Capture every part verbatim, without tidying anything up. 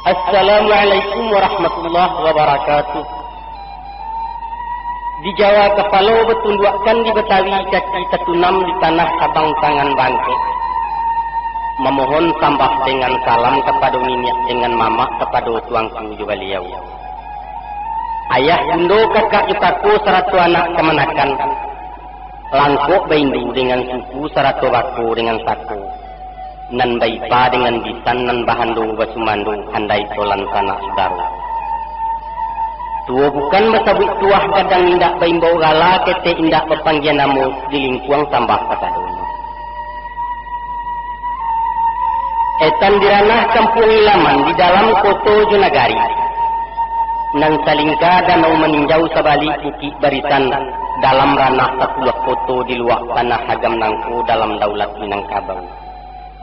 Assalamualaikum warahmatullahi wabarakatuh. Di Jawa kapalo batunduakkan, di Batawi kaki tatunam, di tanah Sabang tangan bangkek. Mamohon sambah dengan salam kapado niniak dengan mamak, kapado tuangku jo baliau. Ayah, bundo, kakak jo kako sarato anak kamanakan. Langkok baindu dengan suku, sarato bako dengan sako. Nan baipa dengan bisan, nan bahando basumando, handai tolan sanak sudaro. Tuo bukan basabuik tuah, gadang indak baimbau gala, ketek indak bapanggia namo, di lingkuang sambah kasadonyo. Etan di ranah kampuang ilaman, di dalam koto jo nagari. Nan salingka danau maninjau, sabalik bukik barisan, dalam ranah sapuluah koto, di luak tanah agam nangko, dalam daulat Minangkabau.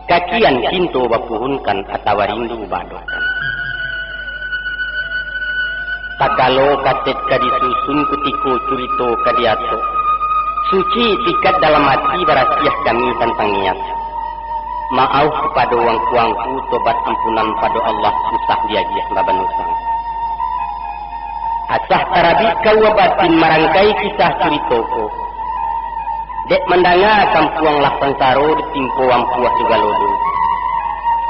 Kakian cinto bapuhunkan, atawa rindu baadokan. Takalo kaset ka disusun, kutiko curito ka diatok. Suci itikad dalam ati, barasiah kami tantang niat. Maaf kapado wangku-wangku, tobat ampunan pado Allah, usah diagiah babanusang. Asah tarabik kaua batin, marangkai kisah curito ko. Dek mandanga kampuang lah sansaro, ditimpo ampuah jo galolo.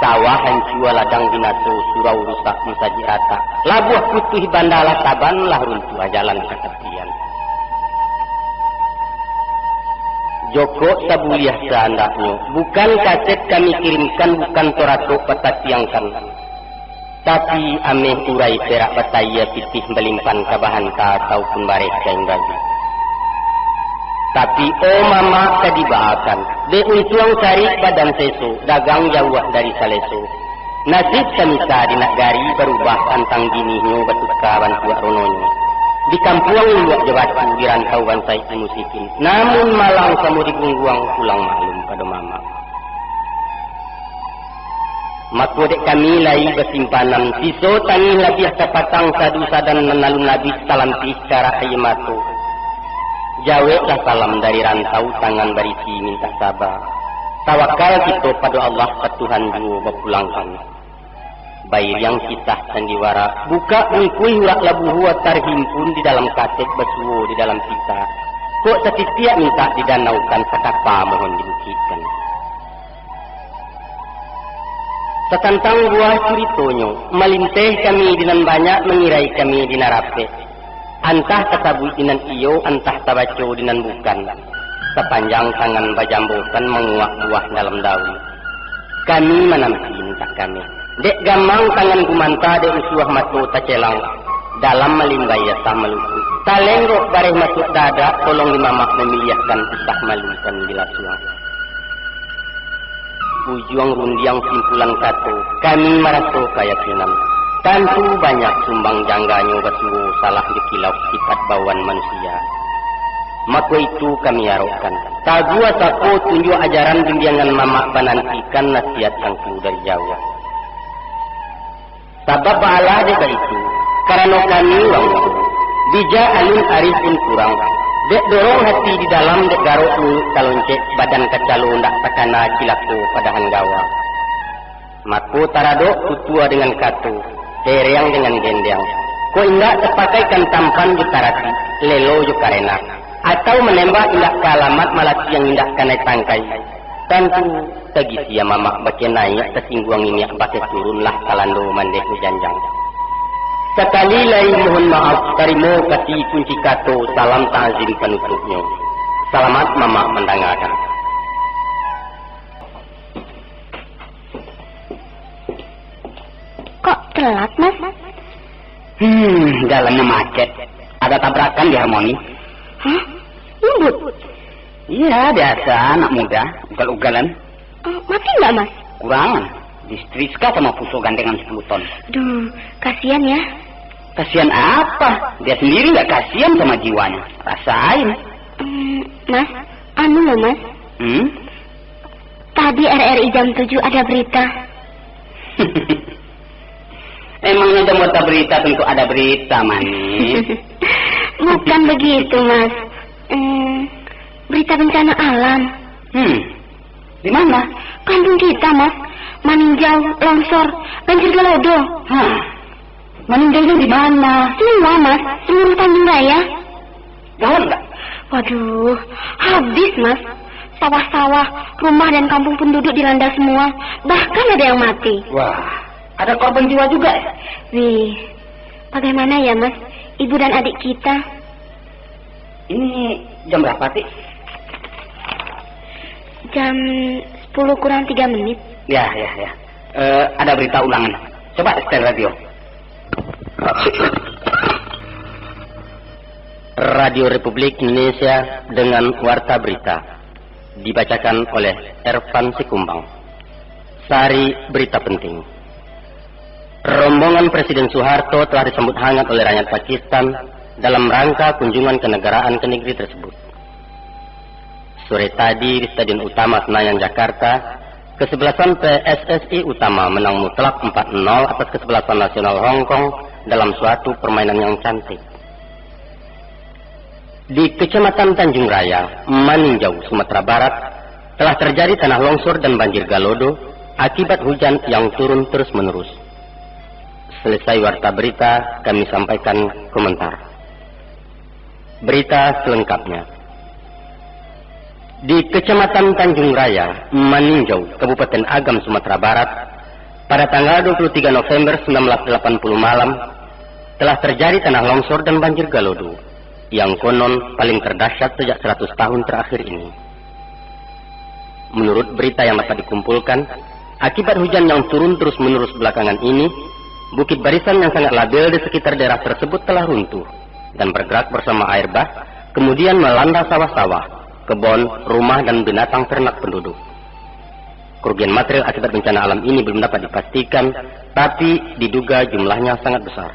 Sawah hancua, ladang binaso, surau rusak, musajik ratak. Labuah putuih banda lah saban, lah runtuah jalan ka tapian. Jokok sabuliah saandaknyo, bukan kaset kami kirimkan, bukan toratok batatiangkan. Tapi, ameh urai perak batayia, pitih balimpan ka bahanta, ataupun bareh kain baju. Tapi, oh mamak, ka dibaakan, dek untuang sarik badan seso, dagang jauah dari saleso. Nasib samisa di nagari barubah, tantang binihnyo batuka bantuak rononyo. Di kampuang luluak jo batu, di rantau bansaik di musikin. Namun malang samo digungguang, pulang maklum pado mamak. Mako dek kami lai basimpanan, siso tangih labiah kapatang, sadu sadan nan alun labiah talampih karak aia mato. Jaweklah salam dari rantau, tangan barisi mintak saba. Tawakal kito pado Allah, ka Tuhan juo bapulangkan. Bairiang kisah sandiwara, bukak bungkuih urak labuhua, tarhimpun di dalam kaset, basuo di dalam pita. Kok satitiak mintak didanaukan, sakapa mohon dibukikkan. Satantang buah curitonyo, malinteh kami di nan banyak, mangirai kami di nan rapek. Antah tasabuik di nan iyo, antah tabaco di nan bukan. Sapanjang tangan bajambokan, manguak buah dalam daun. Kami mananti mintak kami. Dek gamang tangan gumanta, dek usuah mato tacelang. Dalam malimbai asah malukuik. Talenggok bareh masuak dadak, tolong di mamak mamiliahkan, usah malukan di lasuang. Ujuang rundiang simpulan kato, kami maraso kayakinan. Tantu banyak sumbang jangganyo, basuo salah dikilau, sifat bawaan manusia. Mako itu kami arokkan. Taguah sako tunjuak ajaran, bimbiangan mamak banantikan, nasihat angku dari jauah. Sabab baalah dek baitu, karano kami urang mudo, bijak alun arif pun kurang, dek dorong hati di dalam, dek garok nunjuak taloncek, badan kacalo ndak takana, cilako padahan gawa. Mako taradok tutua dengan kato, hereang dengan gendeang, kok indak tapakaikan tampan jo tarati, lelo jo karena, atau manembak indak ka alamat, malatiang indak kanai tangkai. Tantu tagisia mamak bakeh naiak, tasingguang niniak bakeh turun, lah talando mandeh bajanjang. Sakali lai mohon maaf, tarimo kasih kunci kato, salam ta'zim panutupnyo. Salamat mamak mandangakan. Kok telat, Mas? Hmm, jalannya macet. Ada tabrakan di Harmoni. Hah? Ngebut? Iya, biasa, anak muda, ugal-ugalan. Eh, mati nggak, Mas? Kurang. Disetriska sama puso gandengan sepuluh ton. Duh, kasihan ya. Kasihan apa? Dia sendiri nggak kasihan sama jiwanya. Rasain. Hmm, Mas, anu loh, Mas. Hmm? Tadi R R I jam tujuh ada berita. Emangnya jam berita tentu ada berita, manis? Bukan begitu, Mas. Hmm, berita bencana alam. Hmm. Di mana? Kampung kita, Mas. Maninjau, longsor, banjir galodo. Hah? Maninjaunya di mana? Semua, Mas. Seluruh Tanjung Raya. Gawat nggak? Waduh, habis, Mas. Sawah-sawah, rumah dan kampung penduduk dilanda semua. Bahkan ada yang mati. Wah, ada korban jiwa juga ya? Wih, bagaimana ya, Mas? Ibu dan adik kita. Ini jam berapa, Ti? Jam sepuluh kurang tiga menit. Ya, ya, ya. Eh, ada berita ulangan. Coba setel radio. Radio Republik Indonesia dengan warta berita. Dibacakan oleh Ervan Sikumbang. Sari berita penting. Rombongan Presiden Soeharto telah disambut hangat oleh rakyat Pakistan dalam rangka kunjungan kenegaraan ke negeri tersebut. Sore tadi di Stadion Utama Senayan, Jakarta, kesebelasan P S S I Utama menang mutlak empat nol atas kesebelasan Nasional Hong Kong dalam suatu permainan yang cantik. Di Kecamatan Tanjung Raya, Maninjau, Sumatera Barat, telah terjadi tanah longsor dan banjir galodo akibat hujan yang turun terus-menerus. Selesai warta berita, kami sampaikan komentar. Berita selengkapnya. Di Kecamatan Tanjung Raya, Maninjau, Kabupaten Agam, Sumatera Barat, pada tanggal dua puluh tiga November sembilan belas delapan puluh malam, telah terjadi tanah longsor dan banjir galodo, yang konon paling terdahsyat sejak seratus tahun terakhir ini. Menurut berita yang dapat dikumpulkan, akibat hujan yang turun terus-menerus belakangan ini, bukit barisan yang sangat labil di sekitar daerah tersebut telah runtuh dan bergerak bersama air bah, kemudian melanda sawah-sawah, kebun, rumah, dan binatang ternak penduduk. Kerugian material akibat bencana alam ini belum dapat dipastikan, tapi diduga jumlahnya sangat besar.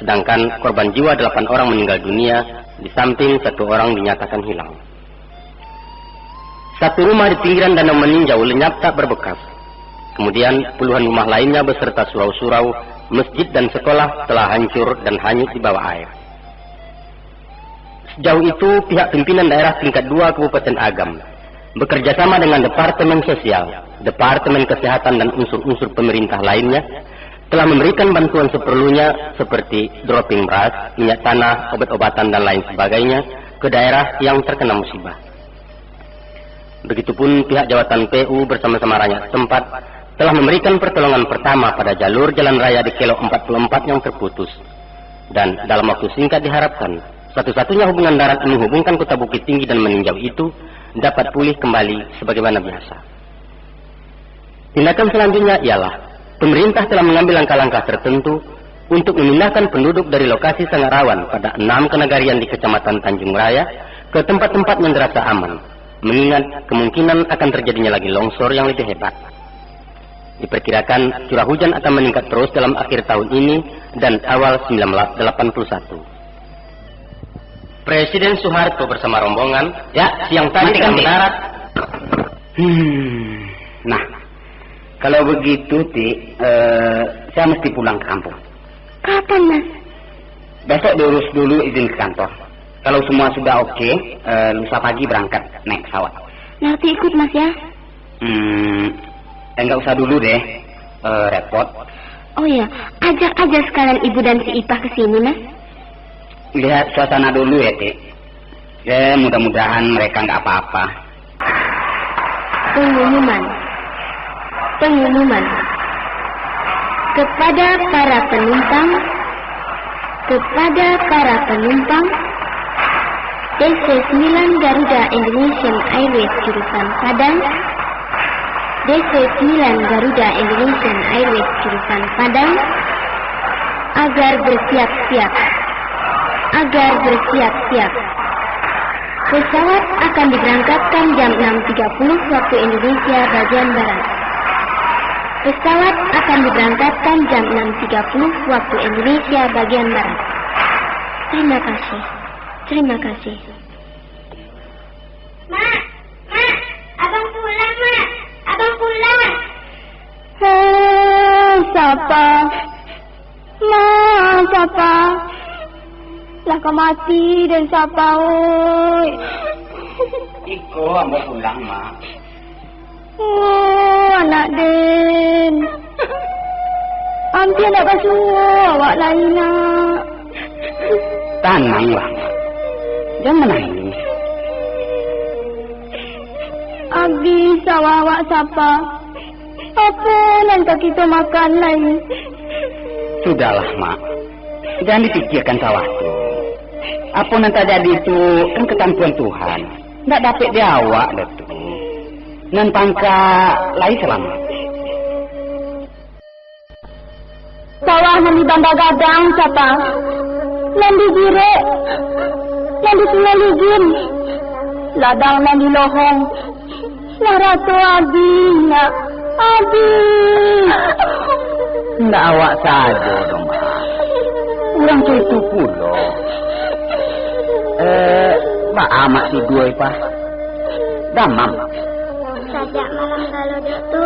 Sedangkan korban jiwa delapan orang meninggal dunia, di samping satu orang dinyatakan hilang. Satu rumah di pinggiran Danau Maninjau lenyap tak berbekas. Kemudian, puluhan rumah lainnya beserta surau-surau, masjid, dan sekolah telah hancur dan hanyut di bawah air. Sejauh itu, pihak pimpinan daerah tingkat dua Kabupaten Agam, bekerja sama dengan Departemen Sosial, Departemen Kesehatan, dan unsur-unsur pemerintah lainnya, telah memberikan bantuan seperlunya seperti dropping beras, minyak tanah, obat-obatan, dan lain sebagainya ke daerah yang terkena musibah. Begitupun pihak jawatan P U bersama-sama rakyat setempat telah memberikan pertolongan pertama pada jalur jalan raya di Kelok empat puluh empat yang terputus. Dan dalam waktu singkat diharapkan, satu-satunya hubungan darat menghubungkan Kota Bukittinggi dan Maninjau itu dapat pulih kembali sebagaimana biasa. Tindakan selanjutnya ialah, pemerintah telah mengambil langkah-langkah tertentu untuk memindahkan penduduk dari lokasi sangat rawan pada enam kenagarian di Kecamatan Tanjung Raya ke tempat-tempat yang dirasa aman, mengingat kemungkinan akan terjadinya lagi longsor yang lebih hebat. Diperkirakan, curah hujan akan meningkat terus dalam akhir tahun ini dan awal sembilan belas delapan puluh satu. Presiden Soeharto bersama rombongan, ya, siang tadi matikan, telah Ti. Mendarat. Hmm. Nah, kalau begitu, Ti, eh, saya mesti pulang ke kampung. Kapan, Mas? Besok diurus dulu izin ke kantor. Kalau semua sudah oke, eh, lusa pagi berangkat naik pesawat. Nanti ikut, Mas, ya? Hmm, enggak usah dulu deh, eh, repot. Oh iya, ajak aja sekalian ibu dan si Ipah ke sini, Mas. Lihat suasana dulu ya, Ti. Ya, mudah-mudahan mereka nggak apa-apa. Pengumuman. Pengumuman. Kepada para penumpang, kepada para penumpang, D C sembilan Garuda Indonesian Airways jurusan Padang, D C sembilan Garuda Indonesian Airways jurusan Padang, agar bersiap-siap. Agar bersiap-siap. Pesawat akan diberangkatkan jam enam tiga puluh waktu Indonesia bagian Barat. Pesawat akan diberangkatkan jam enam tiga puluh waktu Indonesia bagian Barat. Terima kasih. Terima kasih. Mak, Mak, abang pulang, Mak. Abang pulang. Hei, siapa? Ma, siapa? Lah ka mati den siapa, oi? Iko ambo pulang, Mak. Oh, anak den. Ampia ndak basuo awak lai, nak. Tananglah, Mak. Jan manangih. Abih sawah awak Sapa. Apo nan ka kito makan lai? Sudahlah, Mak. Jan dipikiakan sawah tu. Apo nan tajadi tu kan katantuan Tuhan. Ndak dapek di awak doh tu. Nan pangka lai salamaik. Sawah nan di Banda Gadang, Sapa. Nan di Girek, nan di Sungai Ligin, ladang nan di Lohong, lah rato abih, nak. Abih. Indak awak sajo doh, Mak. Urang cako itu pulo. Eh, baa Mak tidua, Ipah? Damam? Sajak malam galodok tu,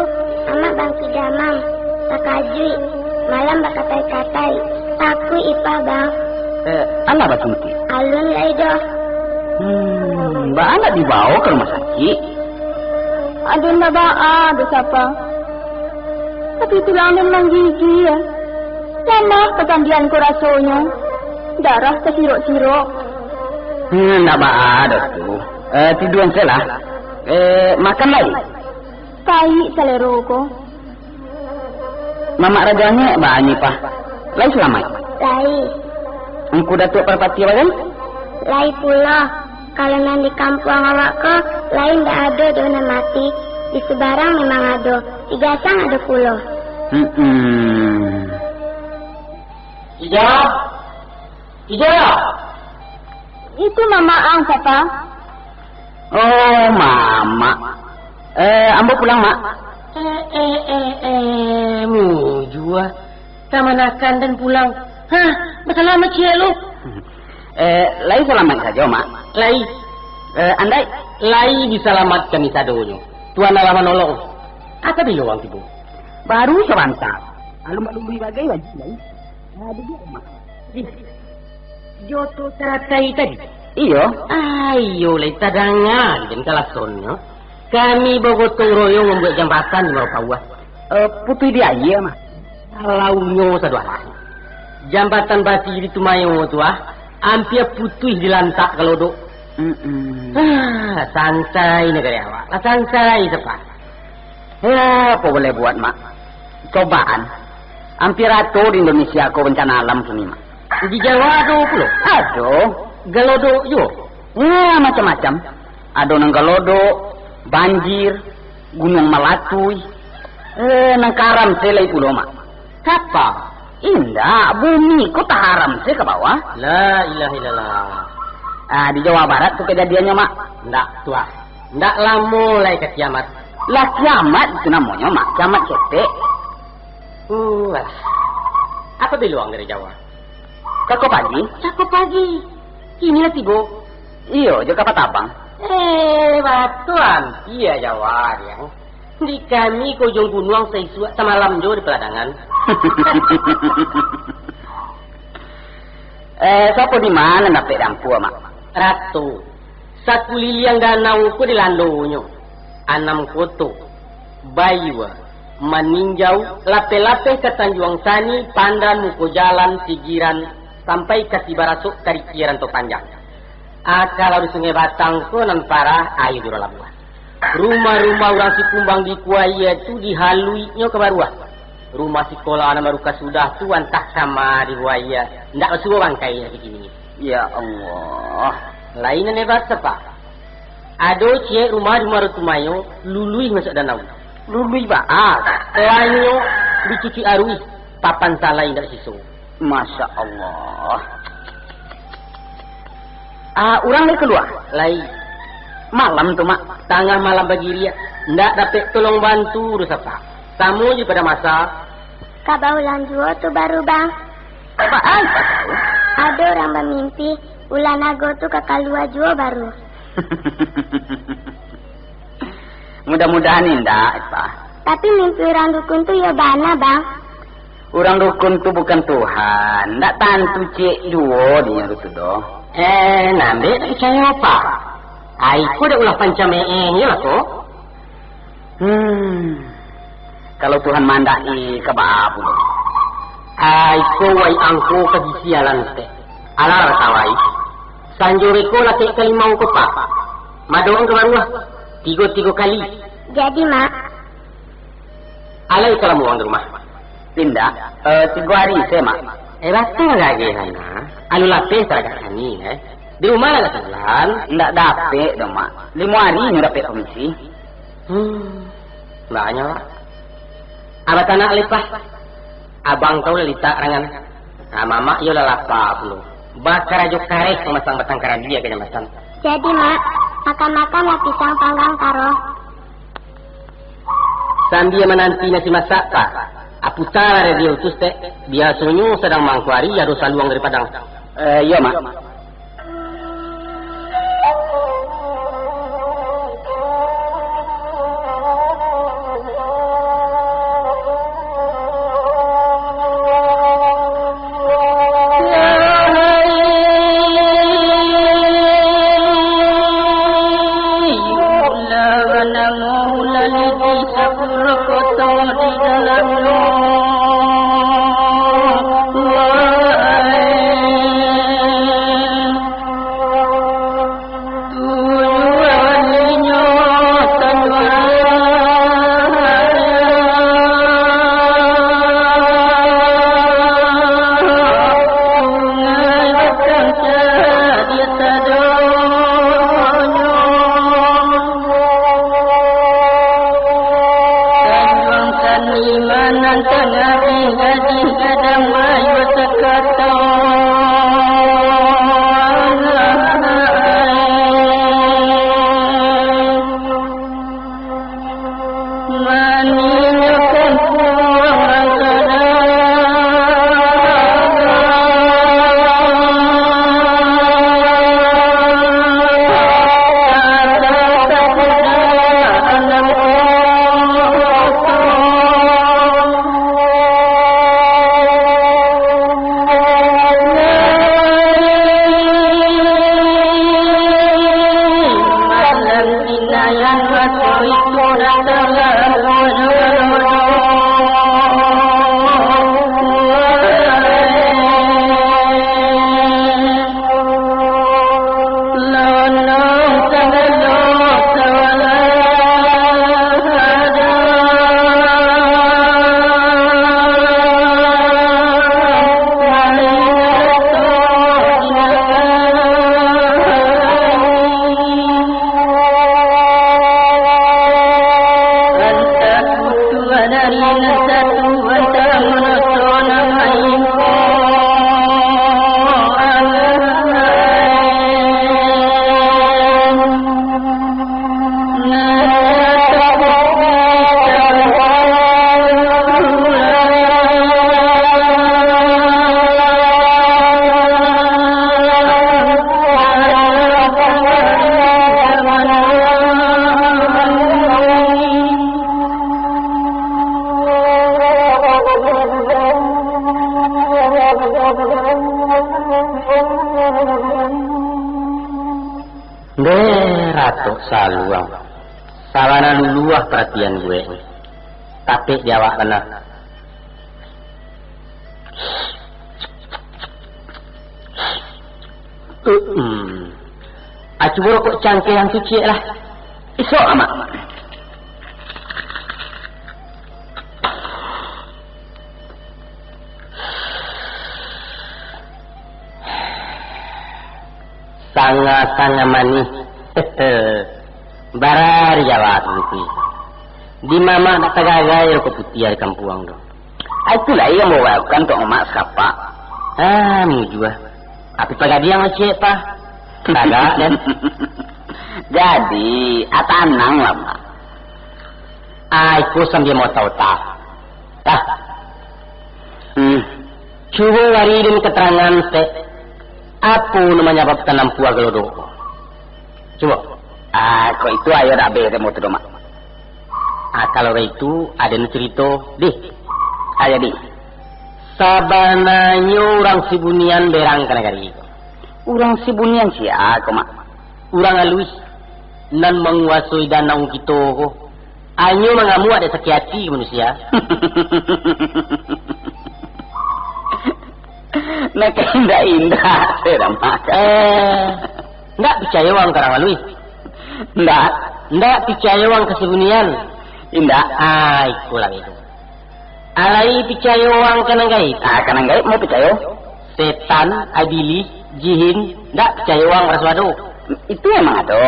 Amak bangkik damam, takajuik, malam bakatai-katai, takuik Ipah, Bang. Eh, alah basuntik? Alun lai doh. Hmm, baa ndak dibawo ka rumah sakik? Aden ndak baa doh, Sapa. Tapi tulang den manggigia. Lamah pasandian ko rasonyo. Darah tasirok-sirok. Hmm, ndak baa doh tu. Eh, tidua se lah. Eh, makan lai. Paik salero ko. Mamak Rajo Angek baa nyo, Pah? Lai salamaik? Lai. Angku Datuak Parpatiah bagai? Lai pulo. Kalau nan di kampuang awak ko, lai ndak ado doh nan mati. Di Subarang memang ado. Di Gasang ado pulo. Hmm. Ija! Ija! Itu mamak ang, Sapa? Oh, mamak. Eh, ambo pulang, Mak. Eh, eh, eh, eh, mujua. Kamanakan den pulang? Hah, basalamaik ciek lu? Eh, lai salamaik sajo, Mak? Lai. Eh, andai? Lai disalamatkan sadonyo. Tuhan Allah manolong. Apo bilo urang tibo? Baru sabanta. Alun balului bagai baju, lai. Ah, duduak, Mak. Ih, jo tu saratai tadi? Iyo. Ah, iyo, lai tadanga den kalasonnyo. Kami bagotong royong mambuek jambatan di Marapauah. Eh, putuih di aia, Mak? Salaunyo sadolah. Jambatan basi di Tumayo tu, ah, ampia putuih dilantak ka Lodok. Mm-mm. Ah, santai nagari awak. Lah santai, Sapa. Ya, apo boleh buat, Mak? Cobaan. Ampia rato di Indonesia ko bencana alam kini, Mak. Di Jawa ado pulo? Ado. Galodok juo? Ya, macam-macam. Ado nan galodok, banjir, gunuang malatuih. Eh, nan karam se lai pulo, Mak. Kapa? Indak, bumi ko taharam se ka bawah. La ilaha illallah. Ah, di Jawa Barat tu kajadiannyo, Mak. Ndak, Tuah. Ndak lamo lai ka kiamat. Lah kiamat itu namonyo, Mak. Kiamat ketek. Uh, alah. Apo bilo ang dari Jawa? Cako pagi. Cako pagi. Kini lah tibo. Iyo, jo kapa tabang. Eh, batua ampia Jawa, Diang. Di kami ka ujuang gunuang saisuak samalam jo di Paladangan. Eh, sapo di ma nan dapek dampu, Mak? Rato. Sakuliliang danau ko dilandonyo. Anam koto. Baiwa. Maninjau, lapeh-lapeh ka Tanjuang Sani, Pandan, Muko Jalan, Sigiran, sampai ka Sibarasok, Kariki, Rantau Panjang. Ah, kalau di Sungai Batang ko nan parah, aia di Urang Labuah. Rumah-rumah urang Sikumbang di Kuaia tu dihaluiknyo ka baruah. Rumah sikolah nan baru ka sudah tu antah kama dibuai, ndak basuo bangkai lagi kini. Ya Allah. Lain nan hebat, Sapa. Ado ciek rumah di Muaro Tumayo, luluih masuak danau. Luluih baa? Lainyo dicucuik aruih, papan salai indak siso. Masya Allah. Ah, urang lai kalua? Lai. Malam tu, Mak? Tangah malam bagiriak. Ndak dapek tolong bantu doh, Sapa. Samo jo pado masa. Ka baulan juo tu baru, Bang. Apaan? Ado urang bamimpi, ular nago tu ka kalua juo baru. Mudah-mudahan indak, Ipah. Tapi mimpi urang dukun tu iyo bana, Bang. Urang dukun tu bukan Tuhan, ndak tantu ciek juo dinyo tu doh. Eh, nan dek ndak picayo, Pak? Ai ko dek ulah panca meeh je lah ko. Hmm. Kalau Tuhan mandaki ka baa pulo. Ai ko wai angko ka gisialan teh. Alah tawai. Sanjo reko lakek ka limau ko, Pak. Madoan ka baruah. Tigo-tigo kali. Jadi, Mak. Alai ka lamuang di rumah. Indak, eh, tigo ari se, Mak. Eh, batua lagi, Hana. Anu lapeh taragak kami, eh. Di rumah lah kasinan. Indak dapek doh, Mak. Limo ari nyo dapek komisi. Hmm. Banyak, Mak. Abah tanak lipah. Abang tau lah litak rangan. Nah, mamak iyo lah lapa pulo. Bakarajo kareh mamasang batang karambia ka jambatan. Jadi, Mak, makan-makanlah pisang panggang taro. Sambia mananti nasi masak, Pak. Aputa radio tu, Tek. Biasonyo sadang mangko ari ado saluang dari Padang. Eh, iyo, Mak. Ndeh, ratok saluang. Sabana luluah paratian buek ni. Tapek di awak bana. Hmm. Ah, cubo rokok cangkeh nan suci lah. Isok, Amak. Sangat-sangat manih. Bara di Jawa tu, Gusti. Di mamak nak tagagai rokok putiah di kampuang tu. Ah, itulah yang bawa kan tok mamak sakapak. Ah, mujua. Api pagadiang lah ciek, Pak. Tagak, den. Jadi, ah, tanang lah, Mak. Ah, iko sambil mau tahu tah. Tah. Hmm. Cubo wari den keterangan, Tek. Apo nan manyababkan ampuah galodok ko? Cubo. Ah, kok itu ayo dak abih temu tu, Mak. Ah, kalau kaitu, ado nan carito, dih. Ayo, dih. Sabananyo urang Sibunian berang ka nagari ko. Urang Sibunian sia ko, Mak? Urang aluih nan manguasoi danau kito ko. Hanyo mangamuak dek sakik ati manusia. Nak indak-indak, saya dah makan. Eh, ndak picayo wang ka urang alui? Ndak. Ndak picayo wang ka si bunian? Indak. Ah, ikolah itu. Alai picayo wang ka nan gaib? Ah, ka nan gaib mau picayo? Setan, iblis, jin, ndak picayo wang baraso ado? Itu emang ado.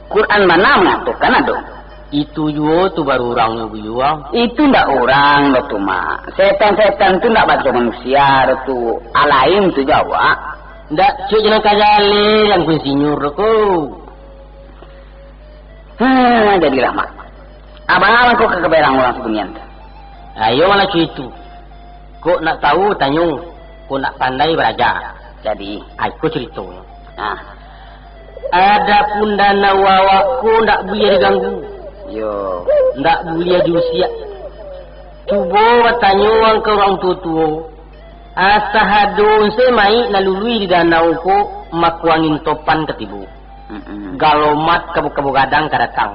Quran bana mangatokan ado. Itu juo tu baru urangnyo buyu wang. Itu ndak urang doh tu, Mak. Setan-setan tu ndak baco manusia doh tu. Alain tu jo awak. Ndak cuk jalan ka jaleh yang kuinsinyur doh ko. Ha, jadilah, Mak. Abah mangko ka kaberang urang si bunian tu. Ayo malah cuitu. Kok nak tahu, tanyo. Kok nak pandai, baraja. Jadi, ah, iko caritonyo. Nah. Adapun danau awak ko ndak buliah diganggu. Yo. Ndak buliah diusiak. Cubo batanyo wang ka urang tuo-tuo. Asa ado se mayik nan lului di danau ko, mako angin topan ka tibo. Mm-mm. Galomat kabo-kabo gadang ka datang.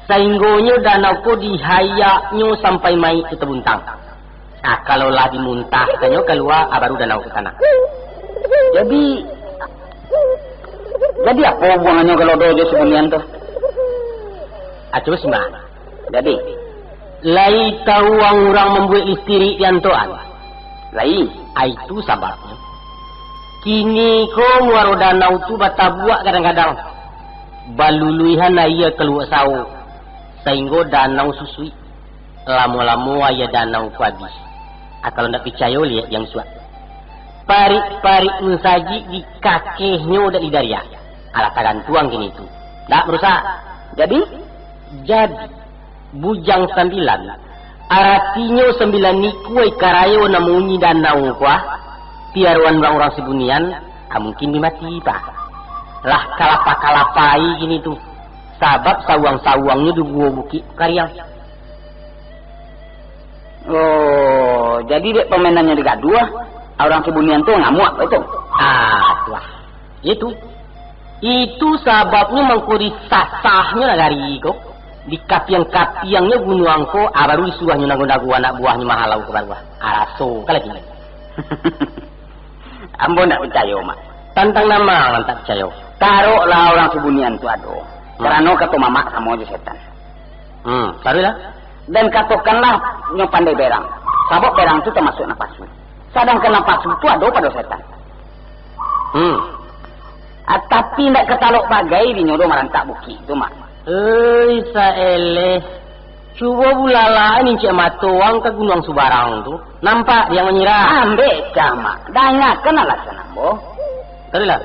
Sainggonyo danau ko dihayaknyo sampai mayik tu tabuntang. Ah, kalau lah dimuntahkannyo kalua, ah, baru danau ko tanang. Jadi, jadi apo hubungannyo galodo jo si bunian tu? Ah, cubo simak. Jadi, lai tahu wang urang mambuek listirik di Antoan? Lai. Ah, itu sababnyo. Kini ko muaro danau tu batabuak kadang-kadang. Baluluihan aia ka Luak Sawo, sainggo danau susuik. Lamo-lamo aia danau ko abih. Ah, kalau ndak picayo, liek di ang suak. Parik-parik musajik dikakehnyo dek lidah riak. Alah tagantuang kini tu. Ndak marusak. Jadi? Jadi, Bujang Sambilan, aratinyo sambilan ikua ikarayo nan maunyi danau ko, ah, tiaroan urang-urang si bunian, ah, mungkin bi mati, Pak. Lah kalapa-kalapai kini tu, sabab sawuang-sawuangnyo di guo bukik kariang. Oh, jadi dek pamainannyo digaduah, urang si bunian tu ngamuak, baitu? Ah, tuah. Itu. Itu sababnyo mangko disasahnyo nagari ko. Dikapiang-kapiangnyo gunuang ko, ah, baru disuruahnyo nago-nago anak buahnyo mahalau ka baruah. Ah, raso ka lagi. Ambo ndak picayo, Mak. Tantang nan ma nan tak picayo? Taroklah urang si bunian tu ado. Hmm. Karano kato mamak samo jo setan. Hmm, taruihlah. Dan katokanlah nyo pandai berang. Sabab berang tu tamasuak napasu. Sadangkan napasu tu ado pado setan. Hmm. Ah, tapi ndak katalok bagai dinyo doh marantak bukik tu, Mak. Oi, saeleh. Cubo bulalakan incek mato wang ka gunuang subarang tu. Nampak di ang manyirah. Ambek cah, Mak. Dangakan alasan ambo. Taruihlah.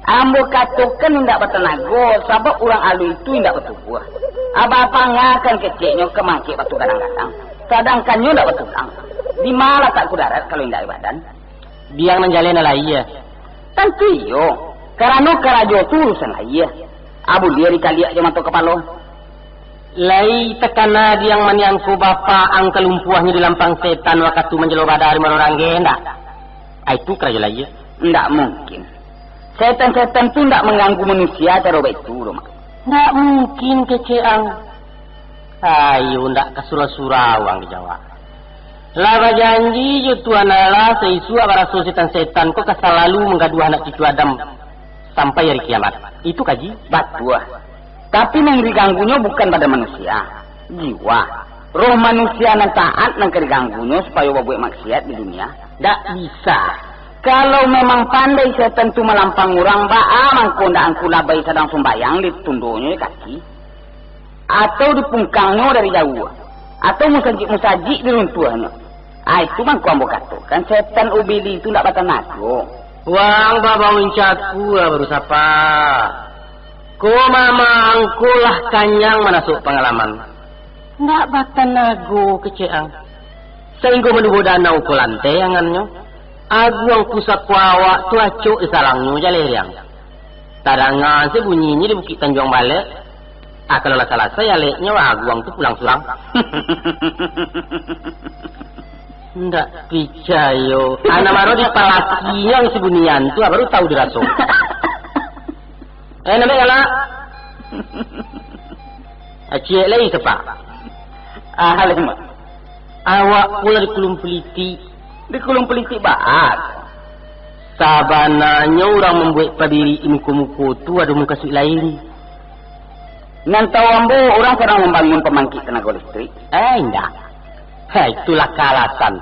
Ambo katokan indak batanago, sabab urang alui tu indak batubuah. Abah pangakan keceknyo ka mangkek batu gadang-gadang, sadangkan nyo indak batulang. Di ma latak kudarat kalau indak di badan? Di ang nan jaleh nan lahia. Tantu iyo, karano karajo tu urusan lahia. Abu dia dikaliak jo mato kapalo. Lai takana di ang maniangko bapak ang kalumpuahnyo di lampang setan wakatu manjalo bada di Muaro Ranggeh, ndak? Ai tu karajo lahia. Ndak mungkin. Setan-setan tu ndak mangganggu manusia caro baitu doh, Mak. Ndak mungkin kecek ang. Ayo, ndak ka surau-surau ang dijawab. Lah bajanji jo Tuhan Allah, saisuak baraso setan-setan ko ka salalu manggaduah anak cucu Adam sampai ari kiamat. Itu kaji? Batua. Tapi nan diganggunyo bukan badan manusia, jiwa. Roh manusia nan taat nan ka diganggunyo supayo babuek maksiat di dunia. Ndak bisa. Kalau memang pandai setan tu malampang urang, baa mangko ndak angku labai sadang sumbayang ditundonyo di kaki? Atau dipungkangnyo dari jauah, atau musajik-musajik diruntuahnyo. Ah, itu mangko ambo katokan, setan ubili itu ndak batanago. Wang babau incaku lah baru sapa. Ko mama angko lah kanyang manasuak pangalaman. Ndak batanago kecek ang. Sainggo manubo danau ko lanteh angannyo. Aguang pusako awak tu acok di salangnyo jaleh riang. Tadanga se bunyinyo di Bukik Tanjuang Balek. Ah, kalau lah salasai aleknyo, aguang tu pulang surang. Ndak picayo. Anak maro di palakinyo si bunian tu, ah, baru tahu diraso. Eh, nambah galak. Ciek lai, Sepa. Ah, lai, Mak. Awak ko lah dikulung palitik. Dikulung palitik baa? Sabananyo urang mambuek pabiriak di muko-muko tu ado mukasuik lain. Nan tahu ambo, urang sadang mambangun pambangkik tanago listrik. Eh, indak. Heh, itulah kaalasan.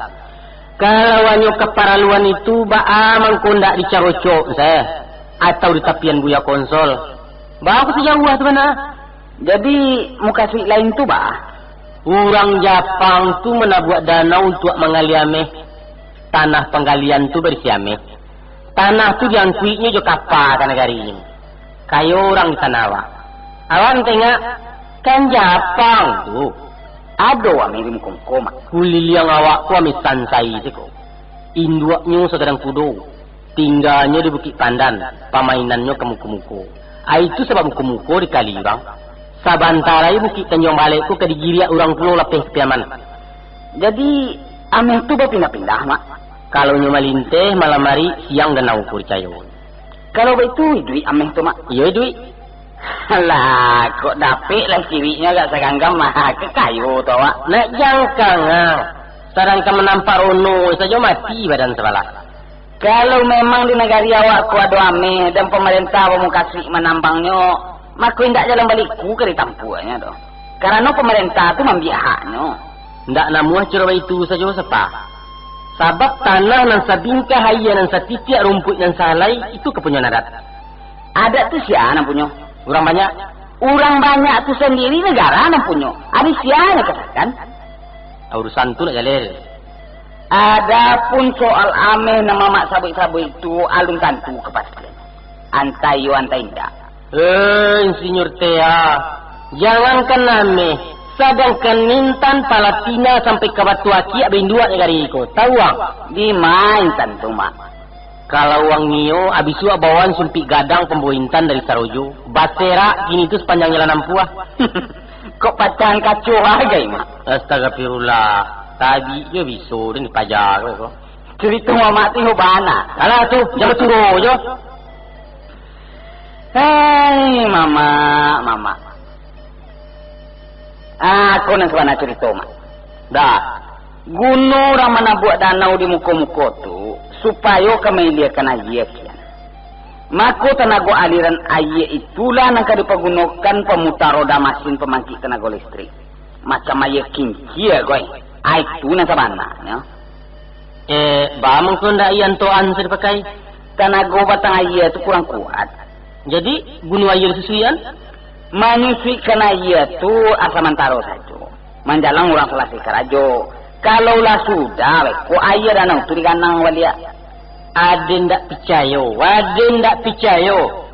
Kalau hanyo kaparaluan itu, baa mangko ndak di Carocok, seh? Atau di tapian Buya Konsol? Baa kok sajauah tu bana? Jadi, mukasuik lain tu baa? Urang Japang tu manabuak danau untuak manggali ameh. Tanah panggalian tu barisi ameh. Tanah tu diangkuiknyo jo kapa ka nagarinyo. Kayo urang di tanah awak. Awak tengok, kan Japang tu. Ado ameh di muko-muko, Mak. Kuliliang awak tu ameh sansai siko. Induaknyo sagadang kudo. Tingganyo di Bukik Pandan, pamainannyo ka muko-muko. Ai tu sabab muko-muko dikali urang. Sabanta lai Bukik Tanjuang Balek ko ka digiriak urang pulo lapeh ka Piaman. Jadi, ameh tu bapindah-pindah, Mak? Kalau nyo malinteh malam ari, siang danau ko dicayo. Kalau baitu, iduik ameh tu, Mak? Iyo, iduik. Alah, kok dapek lah cieknyo agak saganggam, mah, ka kayo tu awak. Nak jangkang ah. Sadangkan manampak rono sajo mati badan sabalah. Kalau memang di nagari awak ko ado ameh dan pamarentah bamukasuik manambangnyo, mako indak jalan baliku ka ditampuanyo doh. Karano pamarentah tu mambiak haknyo. Ndak namuah caro baitu sajo, Sapa. Sabab tanah nan sabingkah, aia nan satitiak, rumpuik nan sahalai, itu kapunyoan adat. Adat tu sia nan punyo? Urang banyak. Urang banyak tu sandiri nagara nan punyo. Ari sia nan kasakan? Urusan tu nak jaleh. Adapun soal ameh nan mamak sabuik-sabuik tu, alun tantu kapastian. Antah iyo, antah indak. Eh, Insinyur Tea, jangankan ameh, sadangkan intan palatina sampai ka Batu Akiak bainduak nagari ko. Tahu ang? Dima intan tu, Mak? Kalau ang nio, abih tu bawaan sumpik gadang pambawa intan dari Sarojo. Baserak kini tu sapanjang jalan ampuah. Kok pacahan kaco agai, Mak? Astagfirullah. Tabik jo biso den dipaja ko. Carito mamak tu iyo bana. Alah tu, jan bacuro jo. Hai, mamak, mamak. Ah, ko nan sabana carito, Mak. Dah. Guno urang manabuak danau di muko-muko tu, supayo ka mailiakan aia kian. Mako, tanago aliran aia itulah nan ka dipagunokan pamutar roda masin pambangkik tanago listrik. Macam aia kincia, goi. Ai tu nan sabananyo. Eh, baa mangko ndak ian toan sa dipakai? Tanago batang aia tu kurang kuat. Jadi, guno aia disusuian? Manyusuikan aia tu asa mantaro sajo. Manjalang urang salasai karajo. Kalau lah sudah, ko aia danau tu diganang baliak. Aden ndak picayo, aden ndak picayo.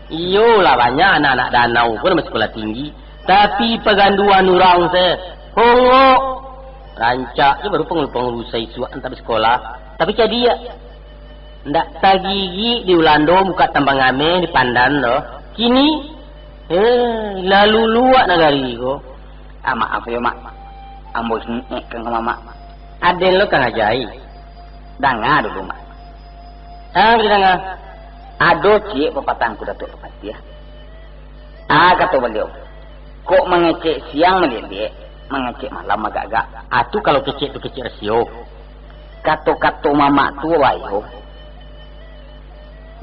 Iyolah, banyak anak-anak danau pun masih sekolah tinggi. Tapi paganduan urang se, hongok. Rancak je baru pangulu-pangulu sa isuak antah basekolah. Tapi cadiak. Ndak tagigik di Ulando, buka tambang ameh di Pandan doh. Kini, eh, lalu luak nagari ko. Ah, maaf yo, Mak. Ambo ingekkan ka Mamak. Aden lo Kang Ajai. Danga dulu, Mak. Ah, didanga. Ado ciek papatah Angku Datuak Bapatiah. Ah, kato baliau, kok mangecek siang maliek-liek, mangecek malam agak-agak. Ah, tu kalau kecek tu kecek rasio. Kato-kato Mamak tu babayo.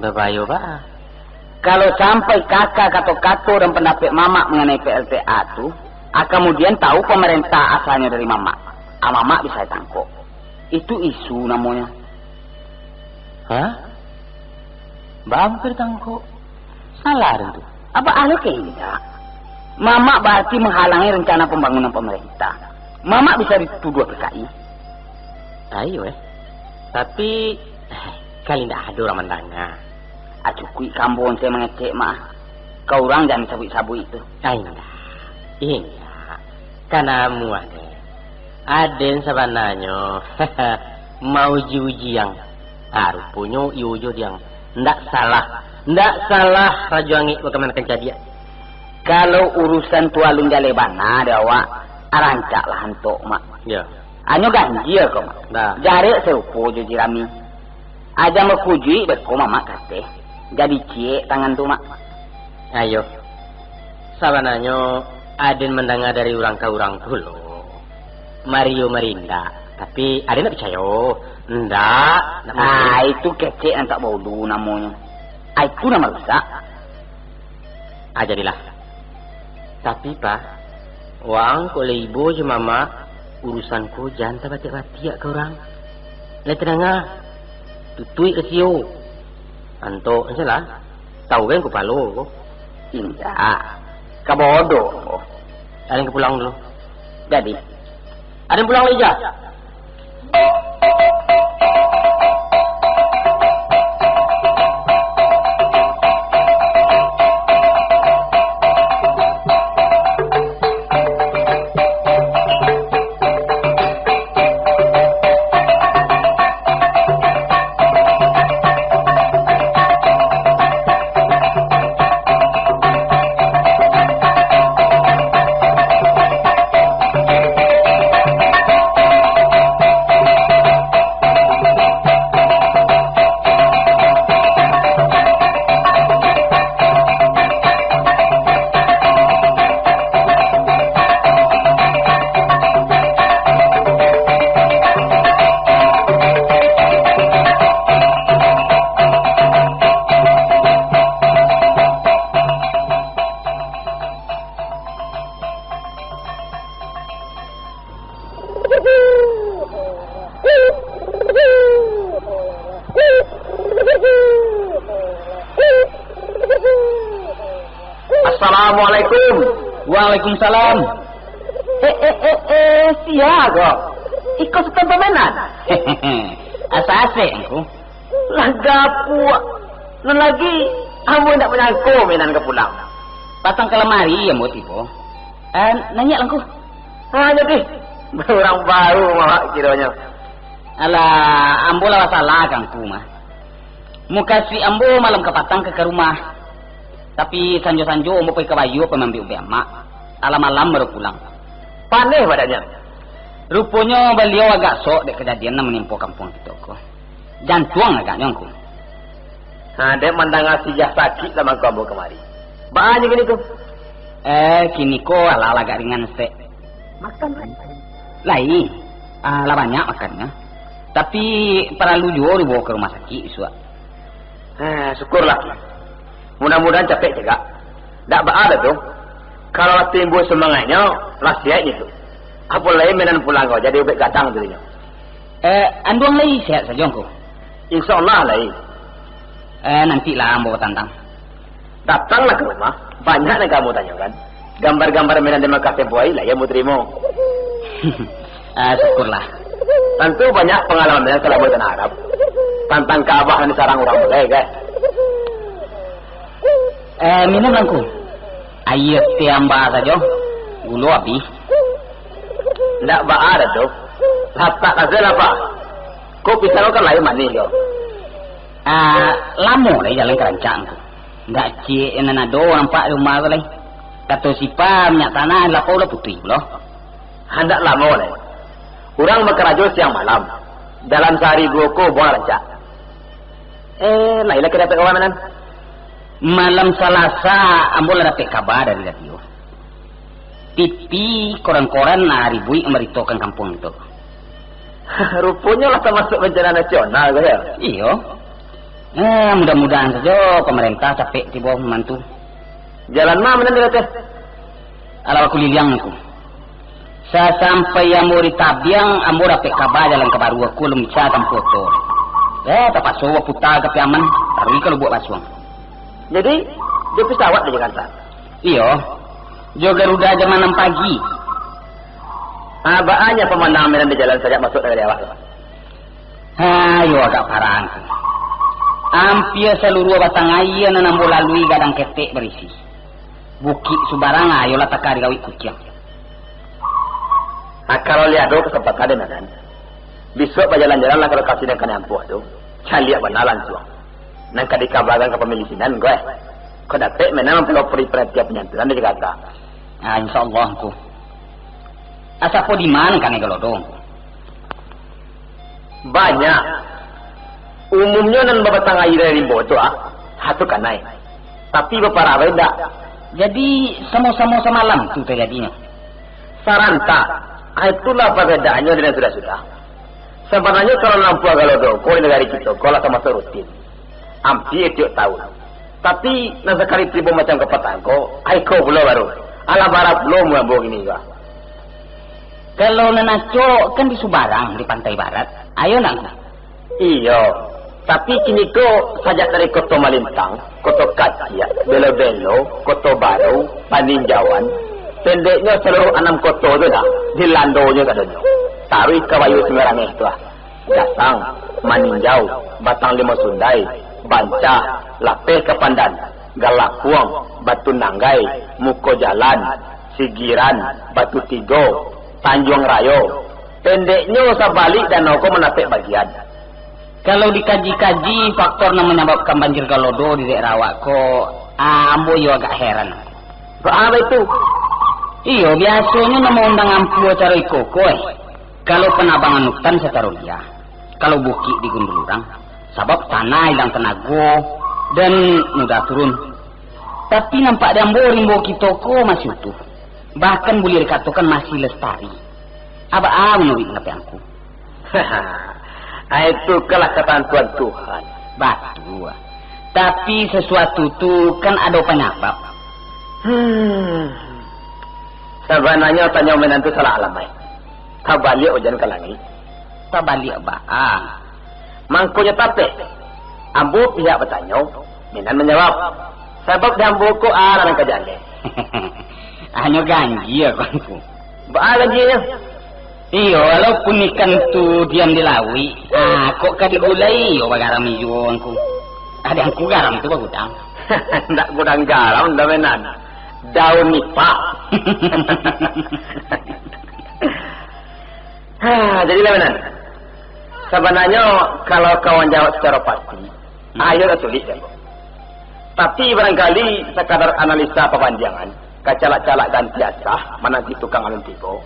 Babayo baa? Kalau sampai kaka kato-kato dan pandapek Mamak manganai P L T A tu, ah, kamudian tahu pamarentah asalnyo dari Mamak, ah, Mamak bisa ditangkok. Itu isu namonyo. Hah? Baa mangko ditangkok? Salah den tu. Apa ahli ka indak? Mamak bararti manghalangi rencana pambangunan pamarentah. Mamak bisa dituduah P K I. Ayo, eh. Tapi, eh, kan indak ado urang mandanga. Ah, cukuik ka ambo onsai mangecek, Mak. Ka urang jan disabuik-sabuik tu. Ah, indak. Indak. Ka namuah, deh. Aden sabananyo mauji-uji ang. Ah, ruponyo iyo jo diang. Ndak salah. Ndak salah Rajo Angek bakamankan cadiak. Kalau urusan tu alun jaleh bana dek awak, rancaklah antok, Mak. Yo. Anyo ganjia ko, Mak. Dah. Jarek sarupo jo jirami. Ajan bakujuik beko Mamak kateh. Jadi ciek tangan tu, Mak. Ayo. Sabananyo Aden mandanga dari urang ka urang tu lo. Mario Marinda. Tapi aden ndak picayo. Ndak, ndak mungkin. Ah, itu kecek nan tak baulu namonyo. Ah, itu nan marusak. Ah, jadilah. Tapi, Pak, waang kok lai ibo jo mamak, urusan ko jan tabatiak-batiak ka urang. Lai tadanga, tutuik rasio. Antok, salah. Tahu kan kupalo ko? Indak. Ka bodoh ko. Aden ka pulang dulu. Jadi. Aden pulang lai ja. Assalamualaikum. Waalaikumsalam. Eh, eh, eh, eh, sia ko? Iko Sutan Pamenan? Asa asek, Ngku. Lah gapuak. Nan lagi, ambo indak manyangko Menan ka pulang. Patang kalam ari ambo tibo. Eh, naiak lah, Ngku. Ah, jadi, urang baru mah kironyo. Alah, ambo lah basalah ka Ngku mah. Mukasuik ambo malam kapatang ka, ka rumah. Tapi sanjo-sanjo ambo pai ka bayua pai maambiak ubek amak. Alah malam baru pulang. Paneh badannya. Ruponyo baliau agak sok dek kajadian nan manimpo kampuang kito ko. Jantuang agaknyo, Ngku. Ha, dek mandanga si Jah sakik lah mangko ambo kamari. Baa nyo kini ko? Eh, kini ko alah lah agak ringan sek. Makan lai? Lai. Ah, lah banyak makannyo. Tapi, paralu juo dibawa ka rumah sakik isuak. Ha, syukurlah. Mudah-mudahan capek cegak. Dak baa dah tu. Kalau lah timbul sumangaiknyo, lah siaik nyo tu. Apo lai Menan pulang ko, jadi ubek gadang tu inyo. Eh, anduang lai siaik sajo, Ngku? Insya Allah lai. Eh, nantilah ambo batantang. Datanglah ka rumah, banyak nan ka ambo tanyokan. Gambar-gambar Menan di Makkah tempo hari lah ambo tarimo. Ah, syukurlah. Tantu banyak pangalaman Menan salamo di tanah Arab. Tantang Ka'bah nan disarang urang bulai, kan? Eh, minumlah, Ngku. Aia teh amba sajo. Gulo abih. Ndak baa dah tu. Latak aja lah, Pak. Kok pisang kan lain manih, yo? Ah, lamo lai jalan ka rancak, Ngku. Ndak ciek nan ado nampak di rumah ko lai. Kato Sipa, minyak tanah lapau lah putuih pulo. Handak lamo lai. Urang bakarajo siang malam. Dalam sahari duo ko buang rancak. Eh, lai lah ka dapek kawan, Menan? Malam Salasa, ambo lah dapek kaba dari radio. T V, koran-koran lah ribuik mambaritokan kampuang kito. Ruponyo lah tamasuak bancana nasional ko, yo? Iyo. Eh, mudah-mudahan sajo pamarentah capek tibo mambantu. Jalan ma Menan di ateh? Alah bakuliliang, Ngku. Sasampai ambo di Tabiang, ambo dapek kaba jalan ka Baru ko alun bisa tampuah oto. Eh, tapaso baputa ka Piaman, taruih ka Lubuak Basuang. Jadi, jo pisawat di Jakarta? Iyo, jo Garuda jam anam pagi. Ah, baa nyo pamandangan Medan di jalan sajak masuak dari awak tu? Ha, iyo agak parah, Ngku. Ampia saluruah batang aia nan ambo lalui gadang ketek barisi. Bukik subarang, ayolah taka digawik kuciang. Ah, kalau lai ado kasempatan, Medan, bisuak bajalan-jalanlah ka lokasi nan kanai ampuah tu. Caliak bana lansuang. Nan ka dikabakan ka pamilik sinan ko, eh. Kok dapek Medan mampelopori paratian panyantunan di Jakarta. Ah, insya Allah, Ngku. Asa po di ma nan kanai galodo, Ngku? Banyak. Umumnyo nan babatang aia dari rimbo tu, ah, ha tu kanai. Tapi baparah bae indak. Jadi, samo-samo samalam tu tajadinyo? Sarantak. Ah, itulah parbedaannyo dengan sudah-sudah. Sabananyo, kalau nampuak galodo ko di nagari kito ko lah tamaso rutin. Ampia tiok taun. Tapi, nan sakali tibo macam kapatang ko, ai ko pulo baru. Alah bara pulo muambo kini ko. Kalau nan acok kan di Subarang, di pantai barat. Ayo nak? Iyo, tapi kini ko sajak dari Koto Malintang, Koto Kaciak, Belo-Belo, Koto Baru, Paninjauan, pendeknyo saluruh anam koto tu dah dilandonyo sadonyo. Taruih ka Bayu Sungai Rangeh tu ah. Gasang, Maninjau, Batang Limau Sundai, Bancah, Lapeh ka Pandan, Galakuang, Batu Nanggai, Muko Jalan, Sigiran, Batu Tigo, Tanjuang Rayo. Pendeknyo, sabalik danau ko manapek bagian. Kalau dikaji-kaji faktor nan manyababkan banjir galodo di daerah awak ko, ah, ambo iyo agak heran. Baa itu? Iyo, biasonyo nan maundang ampu acaro iko ko, eh. Kalau panabangan utan sacaro liya, kalau bukik digundul urang, sabab tanah ilang tanago dan mudah turun. Tapi nampak di ambo rimbo kito ko masih utuh, bahkan buliah dikatokan masih lestari. Baa manuruik pandapat angku? Itu kalah katantuan Tuhan. Batua. Tapi sasuatu tu kan ado panyabab. Hmm. Sabananyo tanyo Minan tu salah alamaik. Tabaliak ujan ka langik. Tabaliak baa? Mangkonyo tapek. Ambo pihak batanyo, Minan manjawab. Sabab di ambo ko alah nan ka jaleh. Hanyo ganjia ko, Angku. Baa ganjianyo? Iyo, walaupun ikan tu diam di lauik, ah, kok ka digulai, iyo bagaram juo, Angku. Ado Angku garam tu bagudang. Ndak gudang garam doh, Minan. Daun nipah. Ha, jadilah, Minan. Sabananyo, kalau kawan jawab sacaro pasti, hmm, ayo lah sulik, kan? Tapi barangkali sakadar analisa pabandiangan, kacalak-calak ganti asah, mananti tukang alun tibo,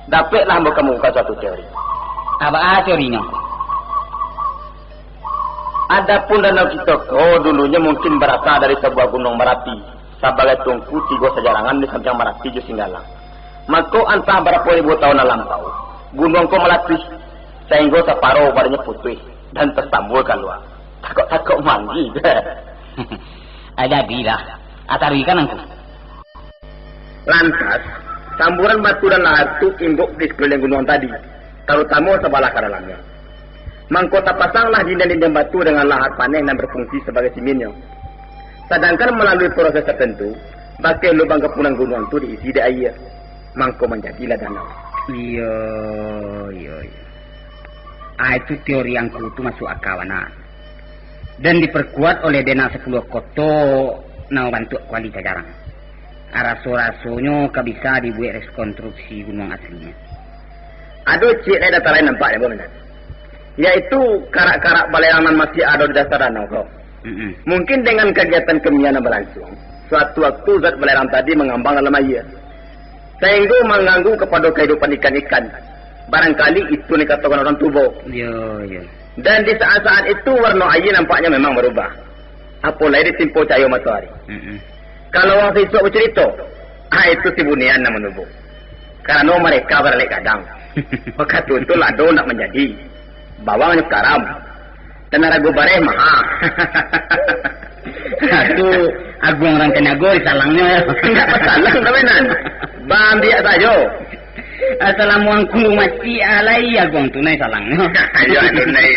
dapeklah ambo kamukokan suatu teori. Baa teorinyo? Adapun danau kito ko dulunyo mungkin barasa dari sabuah gunuang barapi, sabagai tungku tigo sajarangan di sampiang Marapi jo Singgalang. Mako, antah barapo ribu taun nan lampau, gunuang ko malatuih, sainggo saparo badannyo putuih, dan tasambua kalua. Takok-takok mandi. Ah, jadilah. Ah, taruihkan, Angku. Lantas, samburan batu dan lahar tu imbok di sakuliliang gunuang tadi, tarutamo sabalah ka dalamnyo. Mangko tapasanglah dindiang-dindiang batu dengan lahar paneh nan berfungsi sabagai siminnyo. Sadangkan malalui proses tertentu, bakeh lubang kapunan gunuang tu diisi dek aia. Mangko manjadilah danau. Iyo, iyo, iyo. Ah, itu teori Angku tu masuak aka bana. Dan diperkuat oleh Dena Sapuluah Koto nan babantuak kuali cajarang. Raso-rasonyo ka bisa dibuek rekonstruksi gunuang aslinyo. Ado ciek lai data lain nampak di bawah nan, yaitu karak-karak balerang nan masih ado di dasar danau ko. Mm-mm. Mungkin dengan kagiatan kimia nan balansuang, suatu waktu zat balerang tadi mangambang dalam aia, sainggo mangganggu kapado kahidupan ikan-ikan. Barangkali itu nan dikatokan urang tubo. Yo, yo. Dan di saat-saat itu, warno aia nampaknyo memang barubah. Apo lai ditimpo cahayo matoari. Mm-mm. Kalau urang sisuak bacurito, ah, itu si bunian nan manubo. Karano mareka baralek gadang. Wakatu tu lado ndak manjadi. Bawang nyo karam. Dan harago bareh maha. Tu Aguang Rangkanago disalangnyo. Ndak basalang, tapi nan. Baambiak sajo. Salamo Angku mati, alai Aguang tu nai salangnyo. Iyo, anu nai.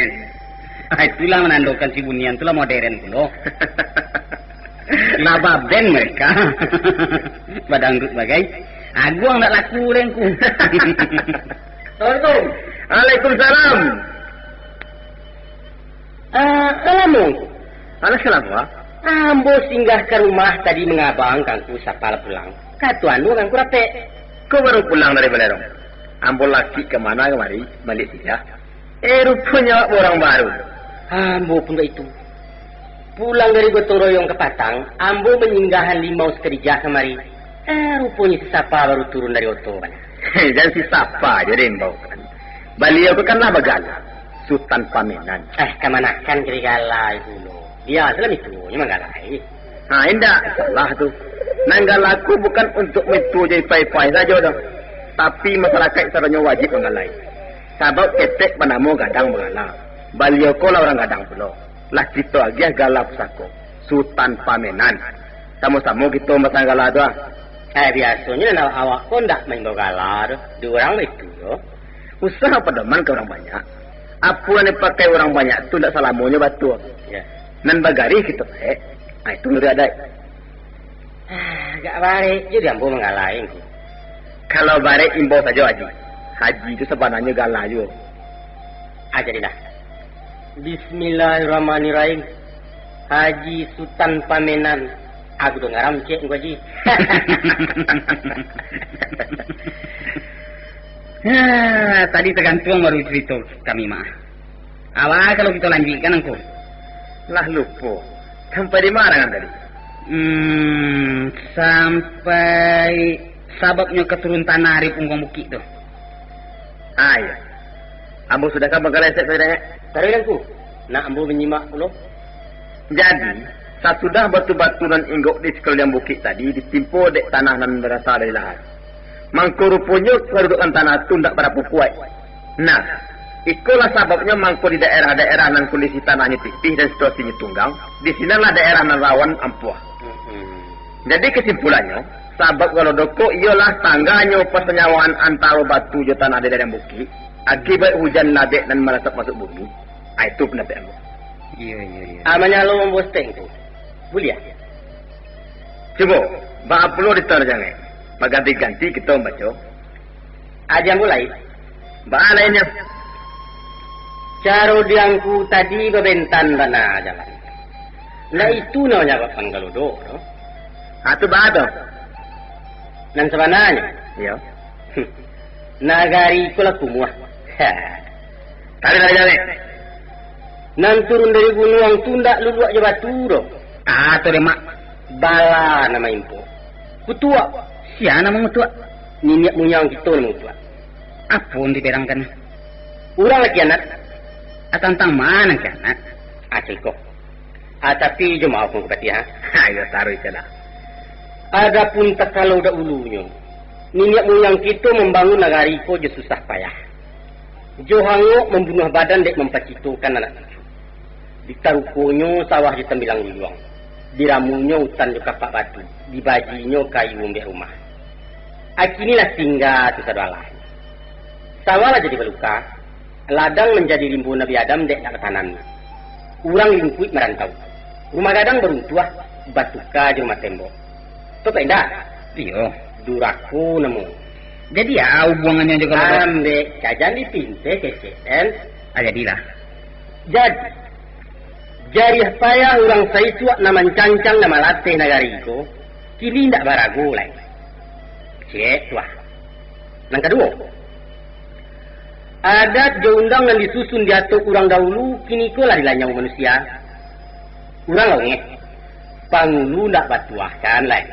Ah, itulah manandokan si bunian tu lah modern pulo. Lah baben mareka. Badangdut bagai. Aguang ndak laku deh, Angku. Assalamualaikum. Waalaikumsalam. Ah, alah, Mung. Alah, kenapa? Ambo singgah ka rumah tadi mangabang kangku sapala pulang. Kato anu kangku rapek. Ko baru pulang dari Balerong? Ambo laki ka mana kamari, baliak singgah. Eh, ruponyo awak urang baru. Ambo pun baitu. Pulang dari gotong royong ka patang, ambo manyinggahan limau sakadijah kamari. Eh, ruponyo si Sapa baru turun dari oto bana. Jan si Sapa jo diimbaukan. Baliau ko kan lah bagala, Sutan Pamenan. Eh, kamanakan ka digalai pulo. Biasolah mitunyo manggalai. Ha, indak salah tu. Nan gala ko bukan untuak maitu jo ipai-ipai sajo doh. Tapi, masarakaik sadonyo wajib manggalai. Sabab ketek banamo gadang bagala. Baliau ko lah urang gadang pulo. Lah kito agiah gala pusako, Sutan Pamenan. Samo-samo kito mamasang gala tu, ah. Eh, biasonyo nan awak ko ndak maimbau gala doh. Di urang baitu yo. Usah padoman ka urang banyak. Apo nan dipakai urang banyak tu ndak salamonyo batua. Ya. Nan bagarih kito taek, ah, itu nuruik adaik. Ah, agak barek jo di ambo manggalai ko. Kalau barek, imbau sajo, Haji. Haji tu sabananyo gala juo. Ah, jadilah. Bismillahirrahmanirrahim. Haji Sutan Pamenan. Aku danga rancak ko, Haji. Ha, tadi tagantuang baru carito kami mah. Awa kalau kito lanjuikkan, Angku? Lah lupo. Sampai di ma kan tadi? Hmm, sampai sababnyo ka turun tanah dari pungguang bukik tu. Ah, iyo. Ambo sudahkan bangkalai sek tadi, eh? Taruih, Angku. Nak ambo manyimak pulo. Jadi, sasudah batu-batu nan inggok di sakuliliang bukik tadi ditimpo dek tanah nan barasa dari lahar, mangko ruponyo kadudukan tanah tu ndak barapo kuaik. Nah, ikolah sababnyo mangko di daerah-daerah nan kondisi tanahnyo tipih dan situasinyo tunggang, di sinanlah daerah nan rawan ampuah. Mm-mm. Jadi, kasimpulannyo, sabab galo doko iyolah tangganyo pasanyawaan antaro batu jo tanah di ladang bukik, akibat hujan labek nan malasap masuak bumi. Ah, itu pandapek ambo. Iyo, iyo, iyo. Ah, manyalo mambosteng tu. Buliah. Cubo, baa pulo ditaruih jangek. Baganti-ganti kito mambaco. Aja mulai. Baa lainnyo? Caro di Angku tadi babentan bana jalan. Nah, itu nan manyababkan galo doko. Ah, tu baa tu? Nan sabananyo? Iyo. Nagari ko lah kumuah. Tarik, tarik, tarik. Nan turun dari gunuang tu ndak luluak jo batu doh. Ah, tu deh, Mak. Bala nan maimpok. Kutuak. Sia nan mangutuak? Niniak muyang kito nan mangutuak. Apo nan diberangkan? Urang lah kianat. Ah, tantang ma nan kianat? Ah, cako. Ah, tapi jo maoh, Angku Patiah, ha? Ha, iyo, taruih se lah. Adopun takalo daulunyo, niniak muyang kito mambangun nagari ko jo susah payah. Jo hangok mambunuah badan dek mampacitokan anak cucu. Ditarukonyo sawah jo tambilang luluang. Diramunyo utan jo kapak batu. Dibajinyo kayu mambuek rumah. Ah, kini lah tingga tu sado alah. Sawah lah jadi baluka, ladang manjadi rimbo Nabi Adam dek ndak batanam. Urang limpuik marantau. Rumah gadang baruntuah, batuka jo rumah tembok. Tu kok indak? Iyo. Durako namo. Jadi, a, hubungannyo jo kalau ambek ka jan dipinteh kecek, kan? Ah, jadilah. Jadi, jariah payah urang saisuak nan mancancang, nan malateh nagari ko, kini indak barago lai. Cek tu ah. Nan kaduo, adat jo undang nan disusun diatok urang daulu, kini ko lah dilanyau manusia. Urang lah ungeh. Pangulu ndak batuahkan lai.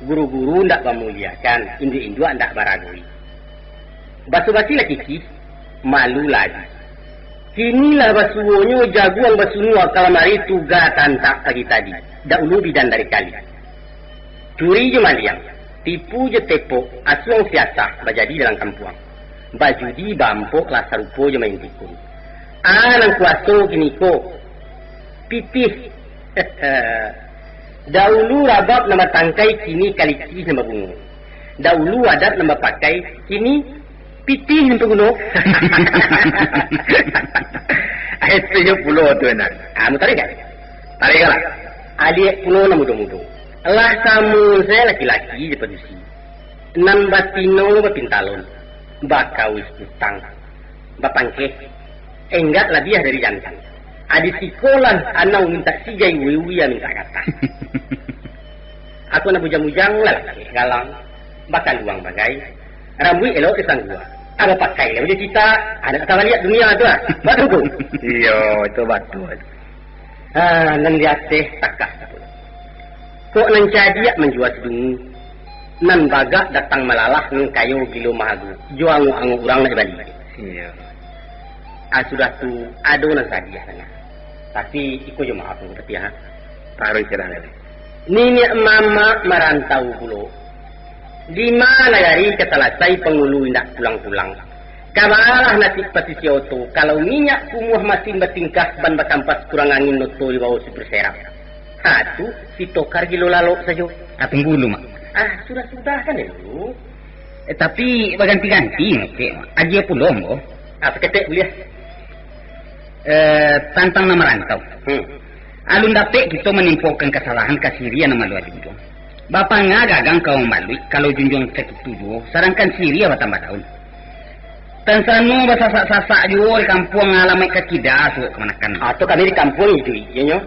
Guru-guru ndak bamuliakan, induak-induak ndak baragoi. Baso-basi lah kikih, malu lah adi. Kini lah basuonyo jaguang basunua ka lamari tuga tantak pagi tadi, daulu bidan dari kali. Curi jo maliang, tipu jo tepok, asuang siasah bajadi dalam kampuang. Bajudi baampok lah sarupo jo main tikun. Ah, nan kuaso kini ko, pitih. Daulu rabab nan batangkai, kini kalikih nan babungo. Daulu adat nan bapakai, kini pitih nan baguno. Itu jo pulo tu, Nan. Ah, mutarik kan? Tarik lah. Aliak pulo nan mudo-mudo. Lah samo se laki-laki jo padusi. Nan batino bapintalon, bakawih utang, bapangkeh, enggat labiah dari jantan. Adi sikolah anau mintak sigai, wiwi mintak gatah. Aku nak bujang-bujang lah, galang, bakaluang bagai, rambuik elok disanggua. Ado pakai lah udah cita, anak tabaliak dunia tu lah. Batu tu. Iyo, itu batul. Ha, nan di ateh takah. Kok nan cadiak manjua sidungu, nan bagak datang malalah, nan kayo gilo mahago, jo angok-angok urang nak dibali. Iyo. Ah, sudah tu, ado nan sadiah sanak. Tapi, iko jo maaf, Angku Patiah, ha. Taruih se lah, Lele. Niniak mamak marantau pulo. Di ma nagari ka salasai pangulu indak pulang-pulang. Kabalah nasib pasisia oto, kalau minyak kumuah masin batingkah ban bakampas kurang angin oto dibao supir serap. Ha tu, si Tokar gilo lalok sajo. Ah, tunggu dulu, Mak. Ah, sudah-sudah kan dulu. Eh, tapi baganti-ganti ngecek, Mak. Agiah pulo ambo. Ah, saketek buliah. Eh, tantang nan marantau. Hmm. Alun dapek kito manimpokan kasalahan ka siriah nan maluah junjuang. Bapangah gagang ka mambaluik, kalau junjuang sakitu juo, sadangkan siriah batambah daun. Tansano basasak-sasak juo di kampuang alamaik ka kida suok kamanakan. Atau kami di kampuang iduik, iyo nyo?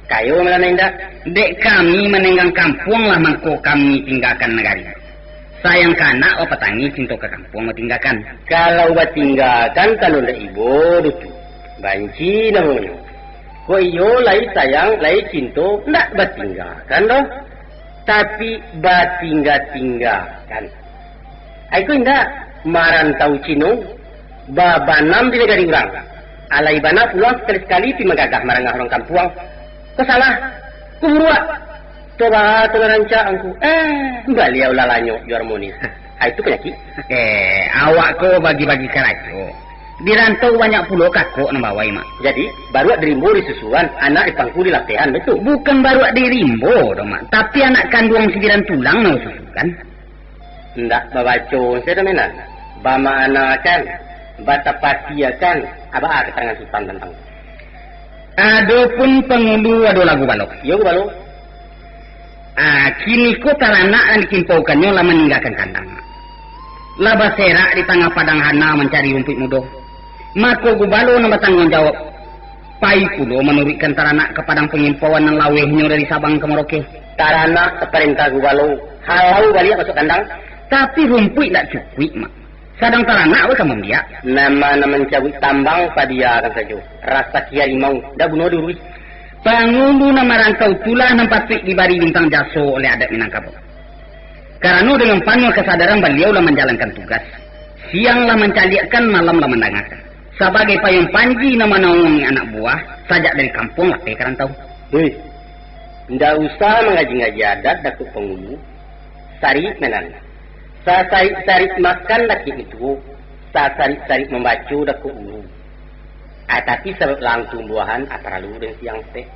Kayo malah nan indak. Dek kami manenggang kampuang lah mangko kami tinggakan nagari. Sayang ka anak, bapatangi cinto ka kampuang batinggakan. Kalau batinggakan, tando ndak ibo tu. Banci namonyo. Kok iyo lai sayang, lai cinto, ndak batinggakan doh. Tapi batingga-tinggakan. Aiko indak, marantau Cino, babanam di nagari urang. Alai bana pulang sakali-sakali pi magagah marangah urang kampuang. Ko salah, ko buruak. Toba tu lah rancak angku. Eh, baliau lah lanyok jo harmonis. Ha, itu panyakik. Eh, awak ko bagi-bagi karajo. Di rantau banyak pulo kakok nan bawai, Mak. Jadi, baruak di rimbo disusuan, anak di pangku dilapehan, betul? Bukan baruak di rimbo doh, Mak. Tapi anak kanduang sibiran tulang nan disusuan. Ndak babaco sajo doh, Menan. Bamakanakan, batapatiakan, a baa keterangan Sutan tantang tu? Adopun pangulu ado lah gubalo. Iyo, gubalo. Ah, kini ko taranak nan dikimpaukannyo lah maninggakan kandang. Lah baserak di tangah padang hana mancari rumpuik mudo. Mako gubalo nan batangguang jawab, pai pulo manuruikkan taranak ka padang pangimpauan nan lawehnyo dari Sabang ka Maroke. Taranak saparentah gubalo, halau baliak masuak kandang. Tapi rumpuik ndak cukuik, Mak. Sadang taranak weh ka mambiak. Nama nan mancabuik tambang, padiakan sajo. Rasaki harimau, ndak bunuah diuruih. Pangulu nan marantau tu lah nan patuik dibari bintang jaso oleh adat Minangkabau. Karano dengan panuah kasadaran baliau lah manjalankan tugas. Siang lah mancaliakkan, malam lah mandangakan. Sabagai payuang panji nan manaungi anak buah, sajak dari kampuang lapeh ka rantau. Hei, ndak usah mangaji-ngaji adat Datuak Pangulu. Sarik Menan. Sasarik-sarik makan dakek mituo, sasarik-sarik mambaco dakek guru. Ah, tapi sabab lang tumbuahan, ah, paralu den siang stek.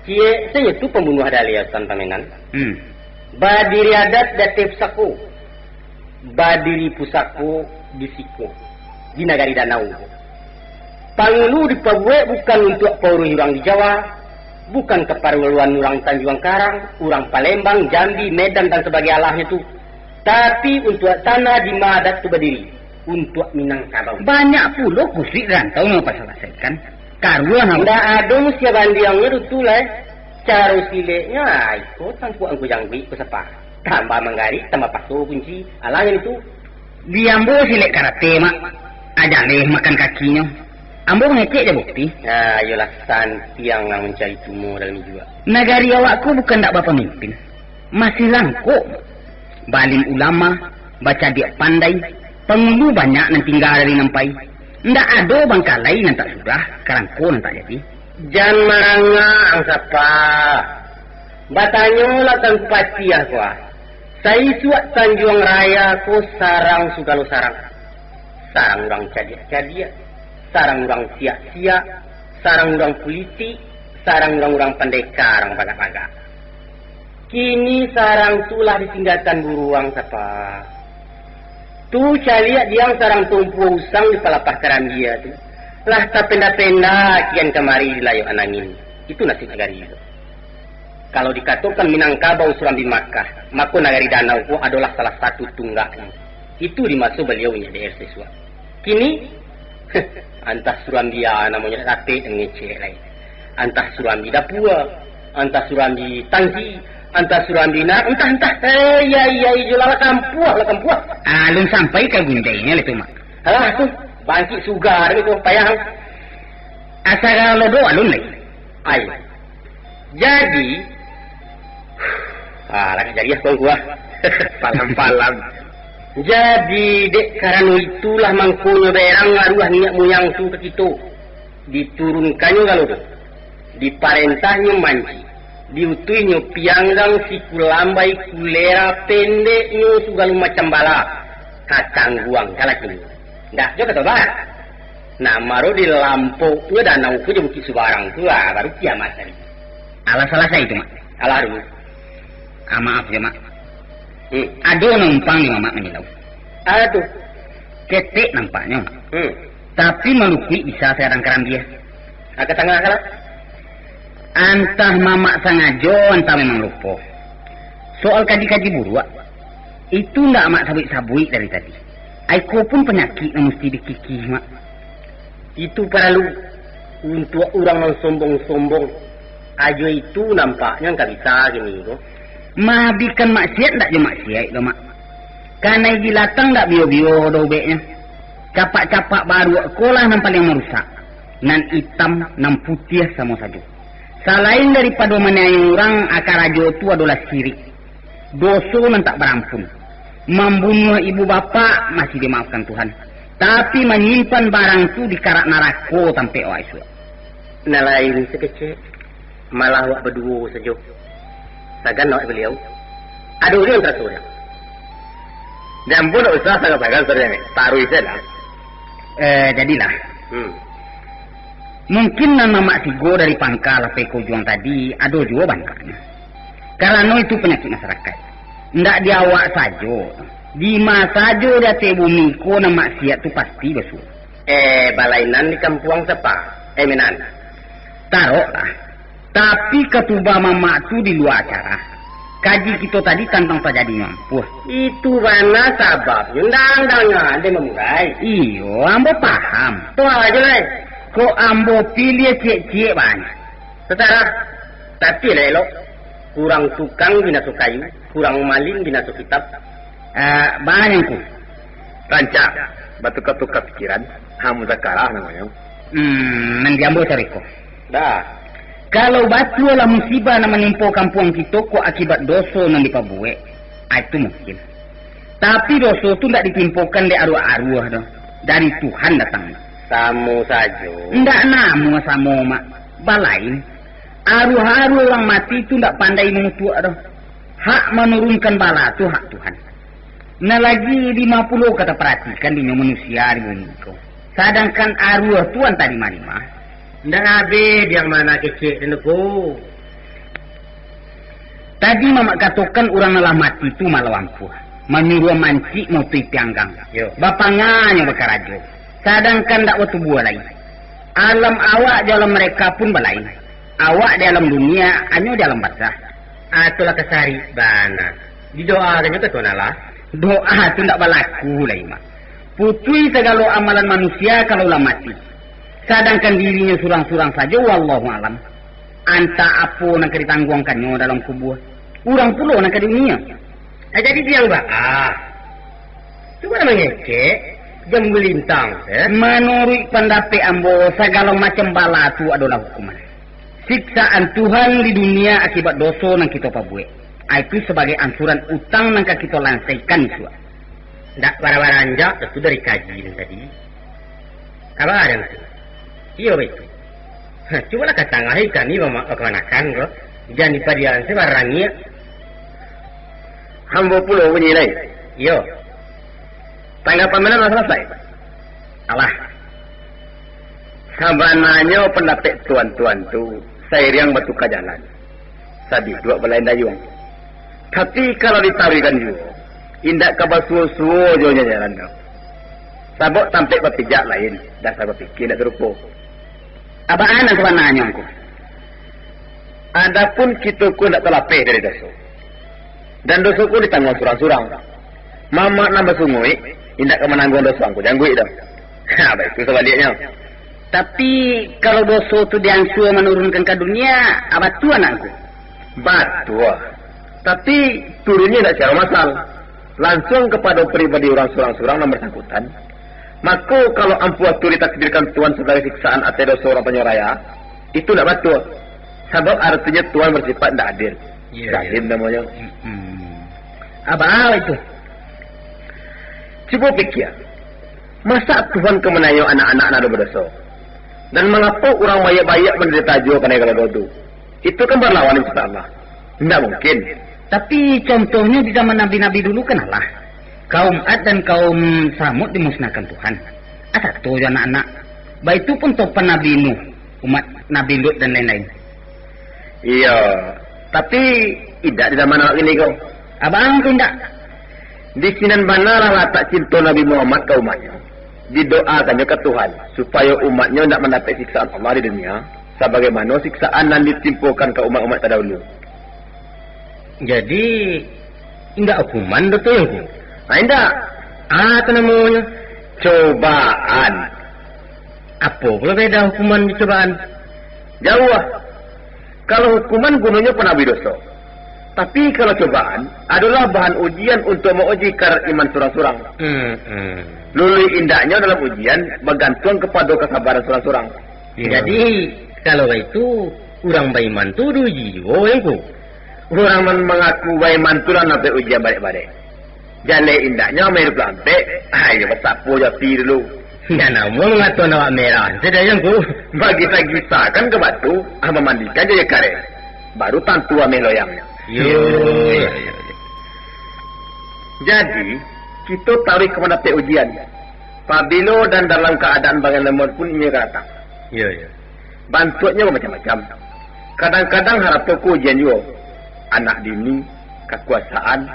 Ciek sajo tu pambunuah dalia Sutan Pamenan. Hmm. Badiri adat di ateh pusako, badiri pusako di siko, di nagari danau. Pangulu dipabuek bukan untuak pauruih urang di Jawa, bukan kaparluan urang Tanjuang Karang, urang Palembang, Jambi, Medan, dan sabagaialahnyo tu, tapi untuak tanah di ma adat tu badiri, untuak Minangkabau. Banyak pulo kusuik rantau nan bapasalasaikan. Karuah nan. Ndak ado musia bandiangnyo tu, tu lai. Caro sileknyo, ah, iko tampuak angku jangguik ko sapa. Tambah manggarik, tambah paso kunci. Alah nan itu. Di ambo silek karate, Mak. Ajaleh makan kakinyo. Ambo mangecek jo bukti. Ah, iyolah santiang nan mancari tumo dalam ijuak. Nagari awak ko bukan ndak bapamimpin. Masih langkok. Baalim ulama, bacadiak pandai, pangulu banyak nan tingga dari nan pai. Ndak ado bangkalai nan tak sudah, karangko nan tak jadi. Jan marangak ang sapa. Batanyolah ka Angku Patiah ko ah. Saisuak Tanjuang Raya ko sarang sugalo sarang. Sarang urang cadiak-cadiak, sarang urang siak-siak, sarang urang pulitik, sarang urang-urang pandeka, urang pagak-pagak. Kini sarang tu lah ditinggakan buruang sapa. Tu caliak diang sarang tumpua usang di palapah karambia tu. Lah tapenda-penda kian kamari di layok anangin. Itu nasib nagari tu. Kalau dikatokan Minangkabau Surambi Makkah, mako nagari danau ko adolah salah satu tunggaknyo. Itu di maso baliau inyak di R C Suak. Kini, antah Surambia namonyo dak dapek mangecek lai. Antah Surambi Dapua, antah Surambi Tangki, antah Surambi na, antah, antah. Eh, iya, iya, iya, lah kampuah, lah kampuah. Alun sampai ka gundainyo lah tu, Mak. Alah tu, bangkik sugar tu, payah. Asa ka lodo alun lai. Ai. Jadi, ah, lah jadi ah, kawan ku ah. Palam-palam. Jadi, dek karano itulah mangkonyo berang aruah niniak muyang tu ka kito. Diturunkannyo galo tu. Diparentaknyo manji. Diutuihnyo pianggang, siku lambai, kulera, pendeknyo sagalo macam bala. Ha, tangguang, kalah kini. Ndak jo ka tobat. Nah, maro dilampoknyo danau ko jo Bukik Subarang tu, ah, baru kiamat tadi. Alah salasai tu, Mak. Alah dulu. Ah, maaf yo, Mak. Hmm. Ado numpang di Mamak manyilau. Ado. Ketek nampaknyo. Hmm. Tapi malukuik bisa sagadang karambia. Agak tangah kalah. Antah Mamak sangajo, antah memang lupo. Soal kaji-kaji buruak, itu ndak Amak sabuik-sabuik dari tadi. Aiko pun panyakik nan musti dikikih, Mak. Itu paralu untuak urang nan sombong-sombong. Ajo itu nampaknyo ka bisa kini ko. Maabihkan maksiat ndak jo maksiat lo, Mak. Kanai bilatang ndak bio-bio doh ubeknyo. Capak-capak baruak ko lah nan paliang marusak. Nan itam, nan putiah samo sajo. Salain daripado maniayo urang, karajo tu adolah sirik. Doso nan tak barampun. Mambunuah ibu bapak masih dimaafkan Tuhan. Tapi manyimpan barang tu di karak narako tampek awak isuak. Nan lain sakecek, malah awak baduo sajo. Sagan awak baliau. Ado urang taraso urang. Jan pun ndak usah sagan-sagan sajo, Mek. Taruih sajolah. Eh, jadilah. Hmm. Mungkin nan Mamak sigo dari pangka lapeh ka ujuang tadi, ado juo bantuaknyo. Karano itu panyakik masarakaik. Ndak di awak sajo. Dima sajo di ateh bumi ko nan maksiat tu pasti basuo. Eh, balainan di kampuang sapa? Eh, Minan. Taroklah. Tapi katuba Mamak tu di lua acara. Kaji kito tadi tantang tajadinyo ampuah. Itu bana sababnyo, ndang-ndang ade mamurai. Iyo, ambo paham. Tu ajo lai. Kok ambo piliah ciek-ciek bana. Sasarah. Tapi lah elok. Kurang tukang binaso kayu, kurang maling binaso kitab. Eh, bana, Angku. Rancak, batuka-tuka pikiran, ha, muzakarah namonyo. Hmm, nan di ambo cari ko. Dah. Kalau batua lah musibah nan manimpo kampuang kito ko akibat doso nan dipabuek, ah, itu mungkin. Tapi doso tu ndak ditimpokan dek aruah-aruah doh. Dari Tuhan datang. Samo sajo. Ndak namuah samo, Mak. Balain. Aruah-aruah urang mati tu ndak pandai mangutuak doh. Hak manurunkan bala tu hak Tuhan. Nah, lagi dima pulo ka taparatikan dinyo manusia di bumi ko. Sadangkan aruah tu antah dima-dima. Ndak abih diang mana kecek tu, Angku. Tadi Mamak katokan urang nan lah mati tu malah ampuah. Manyuruah mancik mautuih pianggang. Yo. Bapanganyo bakarajo. Sadangkan ndak batubuah lai. Alam awak jo alam mereka pun balain. Awak di alam dunia, anyo di alam barzah. Ah, tu lah kasari bana. Didoakannyo ka Tuhan Allah. Doa tu ndak balaku lai, Mak. Putuih sagalo amalan manusia kalau lah mati. Sadangkan dirinyo surang-surang sajo, wallahu alam. Antah apo nan ka ditangguangkannyo dalam kubua. Urang pulo nan ka di dunia. Ah, jadi diang baa. Cubo mangecek, jan bulintang, eh? Manuruik pandapek ambo, sagalo macam bala tu adolah hukuman. Siksaan Tuhan di dunia akibat doso nan kito pabuek. Ah, itu sabagai angsuran utang nan ka kito lansaikan isuak. Ndak bara-baranjak tu dari kaji nan tadi. Apo ado tu? Iyo, baitu. Ha, cubolah katangahi kami bama-, bakamanakan ko. Jan dipadiakan se barangiak. Ambo pulo bunyi lai. Iyo. Tanggapan Minan lah salasai? Alah. Sabananyo pandapek tuan-tuan tu sairiang batuka jalan. Sabiduak balain dayuang. Tapi, kalau ditaruihkan juo, indak ka basuo-suo jo nyo jalan tu. Sabab tampek bapijak lain, dasar bapikia indak sarupo. Abaan nan sabananyo, Angku? Adapun kito ko indak talapeh dari doso. Dan doso ko ditangguang surang-surang. Mamak nan basunguik, indak ka manangguang doso Angku Jangguik doh. Ha, baitu sabaliaknyo. Tapi, kalau doso tu diansua manurunkan ka dunia, ah, batua nak, Angku? Batua. Tapi, turunnyo indak sacaro masal. Lansuang kapado pribadi urang surang-surang nan barsangkutan. Mako, kalau ampuah tu ditakdirkan Tuhan sabagai siksaan ateh doso urang Tanjung Raya, itu indak batua. Sabab aratinyo Tuhan barsipaik indak adil. Iyo, zalim iyo. Namonyo. Mm-mm. Apo itu? Cubo pikia. Masa Tuhan ka manayuang anak-anak nan ado badoso? Dan mangapo urang baiak-baiak mandarita juo kanai ka doso tu? Itu kan barlawanan ciptaan Allah. Indak mungkin. Tapi contohnyo di zaman nabi-nabi dulu kan alah. Kaum Ad dan kaum Samud dimusnahkan Tuhan. Asa tu jo anak-anak. Baitu pun topan Nabi Nuh, umat Nabi Lut dan lain-lain. Iyo, tapi indak di zaman awak kini ko. Abang tu indak. Di sinan bana lah latak cinto Nabi Muhammad ka umatnyo. Didoakannyo ka Tuhan, supayo umatnyo indak mandapek siksaan Allah di dunia, sabagaimano siksaan nan ditimpokan ka umat-umat tadahulu. Jadi, indak hukuman tu, Tuanku? Ah, indak. Ah, tu namonyo? Cobaan. Apo pulo beda hukuman jo cobaan? Jauah. Kalau hukuman gunonyo panabuih doso. Tapi kalau cobaan, adolah bahan ujian untuak mauji kadar iman surang-surang. Hmm, hmm. Luluih indaknyo dalam ujian bagantuang kapado kasabaran surang-surang. Iyo. Jadi, kalau baitu, urang baiman tu diuji juo, Tuanku? Urang nan mangaku baiman tu lah nan dapek ujian barek-barek. Jaleh indaknyo amak iduik lampek, ayo basapo jo api dulu. Nan namuah mangato awak merah, sudah, Tuanku. Bagisa-gisakan ka batu, ah, mamandikan jo aia kareh. Baru tantu ameh loyangnyo. Yo, yo, yo, yo. Jadi, kito taruih ka mandapek ujian. Pabilo dan dalam kaadaan bagai lemot pun inyo ka datang. Yo, yo. Bantuaknyo bamacam-macam. Kadang-kadang harato ko ujian juo. Anak bini, kakuasaan,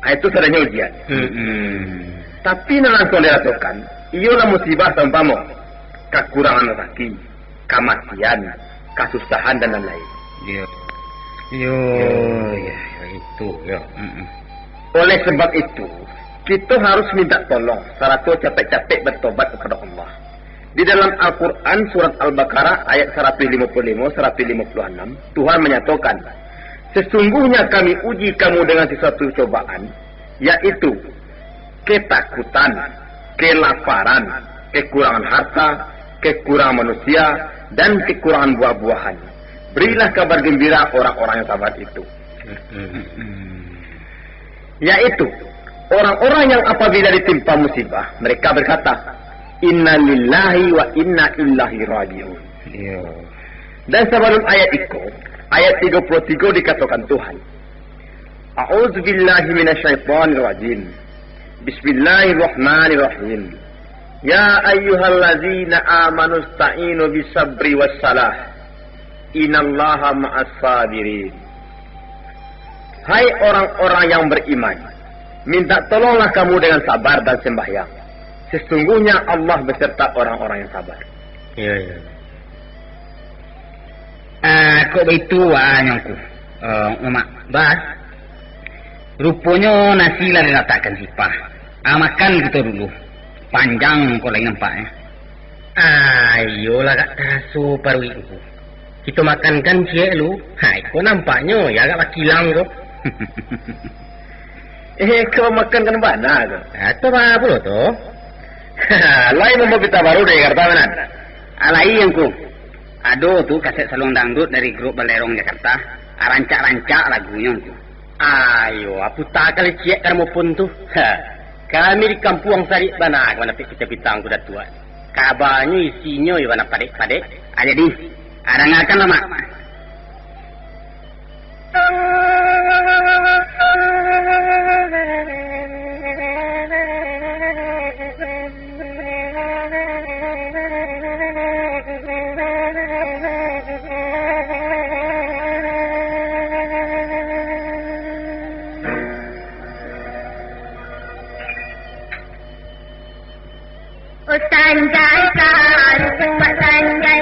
ah, itu sadanyo ujian. Mm-mm. Tapi nan langsuang dirasokan, iyolah musibah saumpamo kakurangan rasaki, kamatian, kasusahan, dan lain-lain. Iyo. Iyo, iyo, itu, iyo. Mm-mm. Oleh sebab itu, kito harus minta tolong, sarato capek-capek batobat kapado Allah. Di dalam Al-Quran, surat Al-Baqarah, ayat saratuih limo puluah limo, saratuih limo puluah anam, Tuhan manyatokan, "Sesungguhnya Kami uji kamu dengan sesuatu cobaan, yaitu ketakutan, kelaparan, kekurangan harta, kekurangan manusia, dan kekurangan buah-buahan. Berilah kabar gembira orang-orang yang sabar itu." Yaitu, orang-orang yang apabila ditimpa musibah, mereka berkata, "Innalillahi wa inna ilaihi raji'un." Iyo. Dan sabalum ayat iko, ayat tigo puluah tigo dikatokan Tuhan, "A'udzubillahi minasyaitonirrajim. Bismillahirrahmanirrahim. Ya ayyuhallazina amanu sta'inu bisabri wassalah. Innallaha ma'as sabirin." Hai orang-orang yang beriman, minta tolonglah kamu dengan sabar dan sembahyang. Sesungguhnya Allah beserta orang-orang yang sabar. Iyo, iyo. Ah, kok baitu, ah, Tuanku. Eh, Umak Bas, ruponyo nasi lah dilatakkan sipah. Ah, makan kito dulu. Panjang kok lai nampaknyo. Ah, iyolah, agak taraso paruik tu. Kito makan kan ciek lu. Hai, kok nampaknyo yo agak bakilang ko. Eh, kau makan kan bana ko. Ah, tu baa pulo tu? Lai mambawa pita baru dari Jakarta, Manan? Ah, lai, Tuanku. Ado tu kaset saluang dangdut dari grup Balerong Jakarta. Ah, rancak-rancak lagunyo, Tuanku. Ayo, ah, puta kali ciek ka ramopun tu. Ha, kami di kampuang sarik bana ka mandapek pita-pita Tuanku Datuak. Kabanyo isinyo yo bana padek-padek. Ah, jadi, ah, dangakanlah, Mak. Oh, sanjai, sanjai,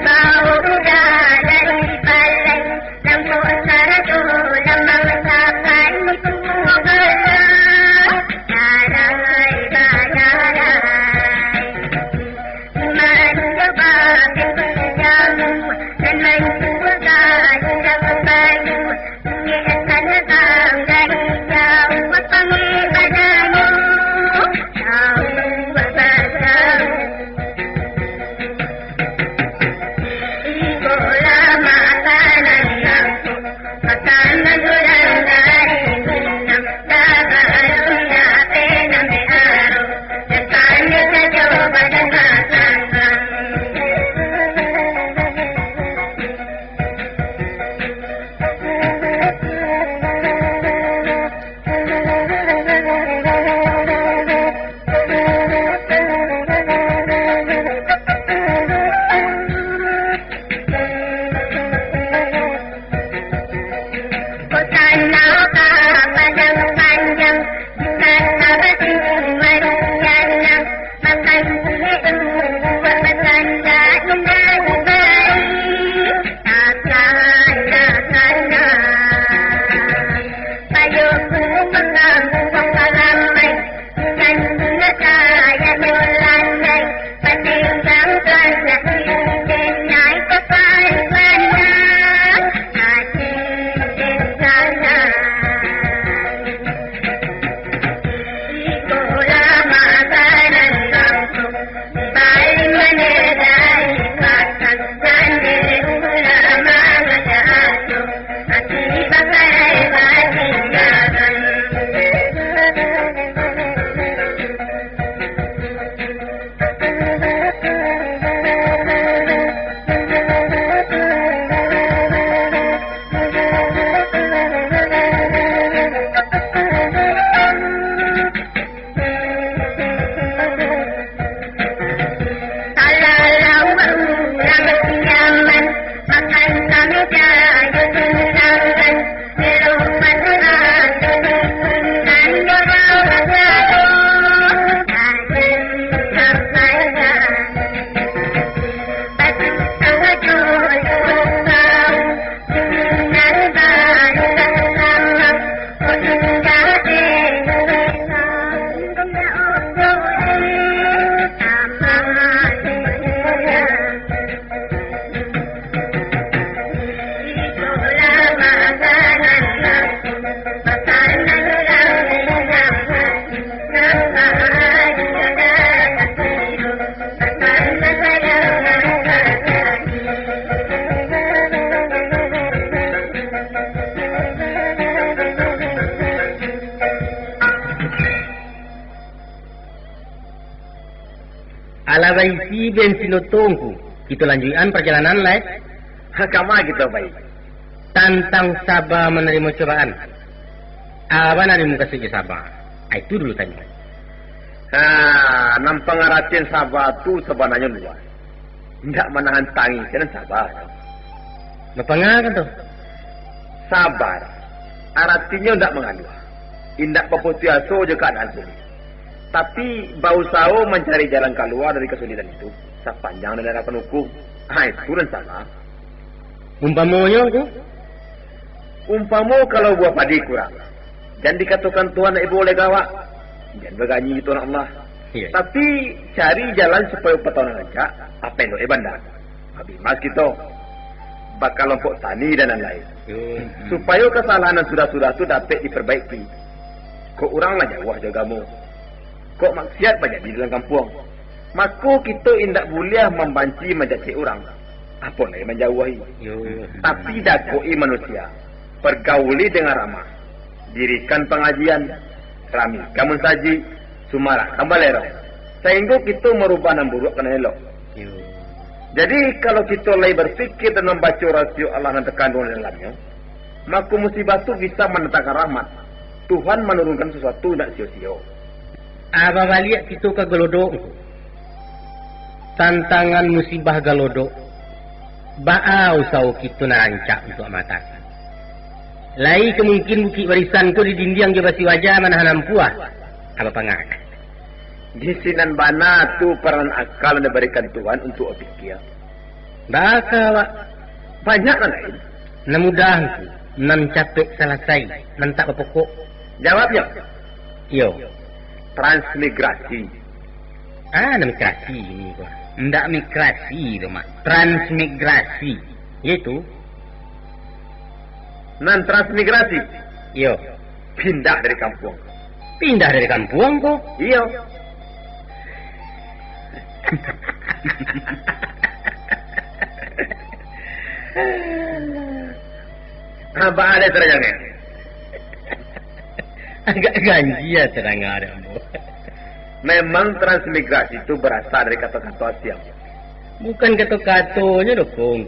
bau udah dari balai. Lampu sarato lamang sapai itu bala. Darai badarai. Iman coba berjamu dan mencuba dan bayu. Ikan datang dari jauh, panggil badanmu. Jauh berbahasa. Alah baisi bensin oto ngku, kito lanjuikan parjalanan lai. Ha, kama kito pai? Tantang saba manarimo cobaan. Aba nan dimukasuik jo saba? Ah, itu dulu tanyo. Ha, nan pangaratian saba tu sabananyo luas. Indak manahan tangih, jan saba. Bapangah kan tu? Sabar. Aratinyo indak mangaluah. Indak baputuih aso jo kaadaan sulik. Tapi, bausaho mancari jalan kalua dari kasulitan itu, sapanjang nan diharapkan hukum. Ha, itu nan salah. Umpamonyo, Ngku? Umpamo kalau buah padi kurang, jan dikatokan Tuhan nak ibo lai ka awak. Jan baganyi tu anak Allah. Iya. Tapi, cari jalan supayo pataunan rancak, apo elok eh banda. Abih mas kito, bakalompok tani dan lain-lain. Yo. Supayo kasalahan nan sudah-sudah tu dapek diperbaiki. Kok urang lah jauah jo agamo. Kok maksiat bajadi dalam kampuang. Mako, kito indak buliah mambanci manjacek urang. Apo lai manjauahi. Yo. Tapi, jagoki manusia. Pergauli dengan ramah. Dirikan pangajian. Ramikan munsajik. Sumarakkan balerong. Sainggo kito marubah nan buruak ka nan elok. Yo. Jadi, kalau kito lai barpikir dan mambaco rasio Allah nan takanduang di dalamnyo, mako musibah tu bisa mandatangkan rahmat. Tuhan manurunkan sasuatu indak sio-sio. Ah, babaliak kito ka Galodok. Tantangan musibah Galodok. Baa usaho kito nan rancak untuak maatasi? Lai ka mungkin Bukik Barisan ko didindiang jo basi baja manahan ampuah? Aba pangah. Di sinan bana tu peranan akal nan dibarikan Tuhan untuak bapikia. Baa ka awak? Banyak nan lain. Nan mudah Ngku, nan capek salasai, nan tak bapokok. Jawabnyo? Iyo. Transmigrasi. Ah, nan migrasi ini ko. Ndak migrasi tu, Mak. Transmigrasi. Iyo itu. Nan transmigrasi? Iyo. Pindah dari kampuang. Pindah dari kampuang ko? Iyo. Abah ada terjadi. Agak ganjia tadanga dek ambo. Memang transmigrasi tu barasa dari kato-kato asiang. Bukan kato-katonyo doh, Kong.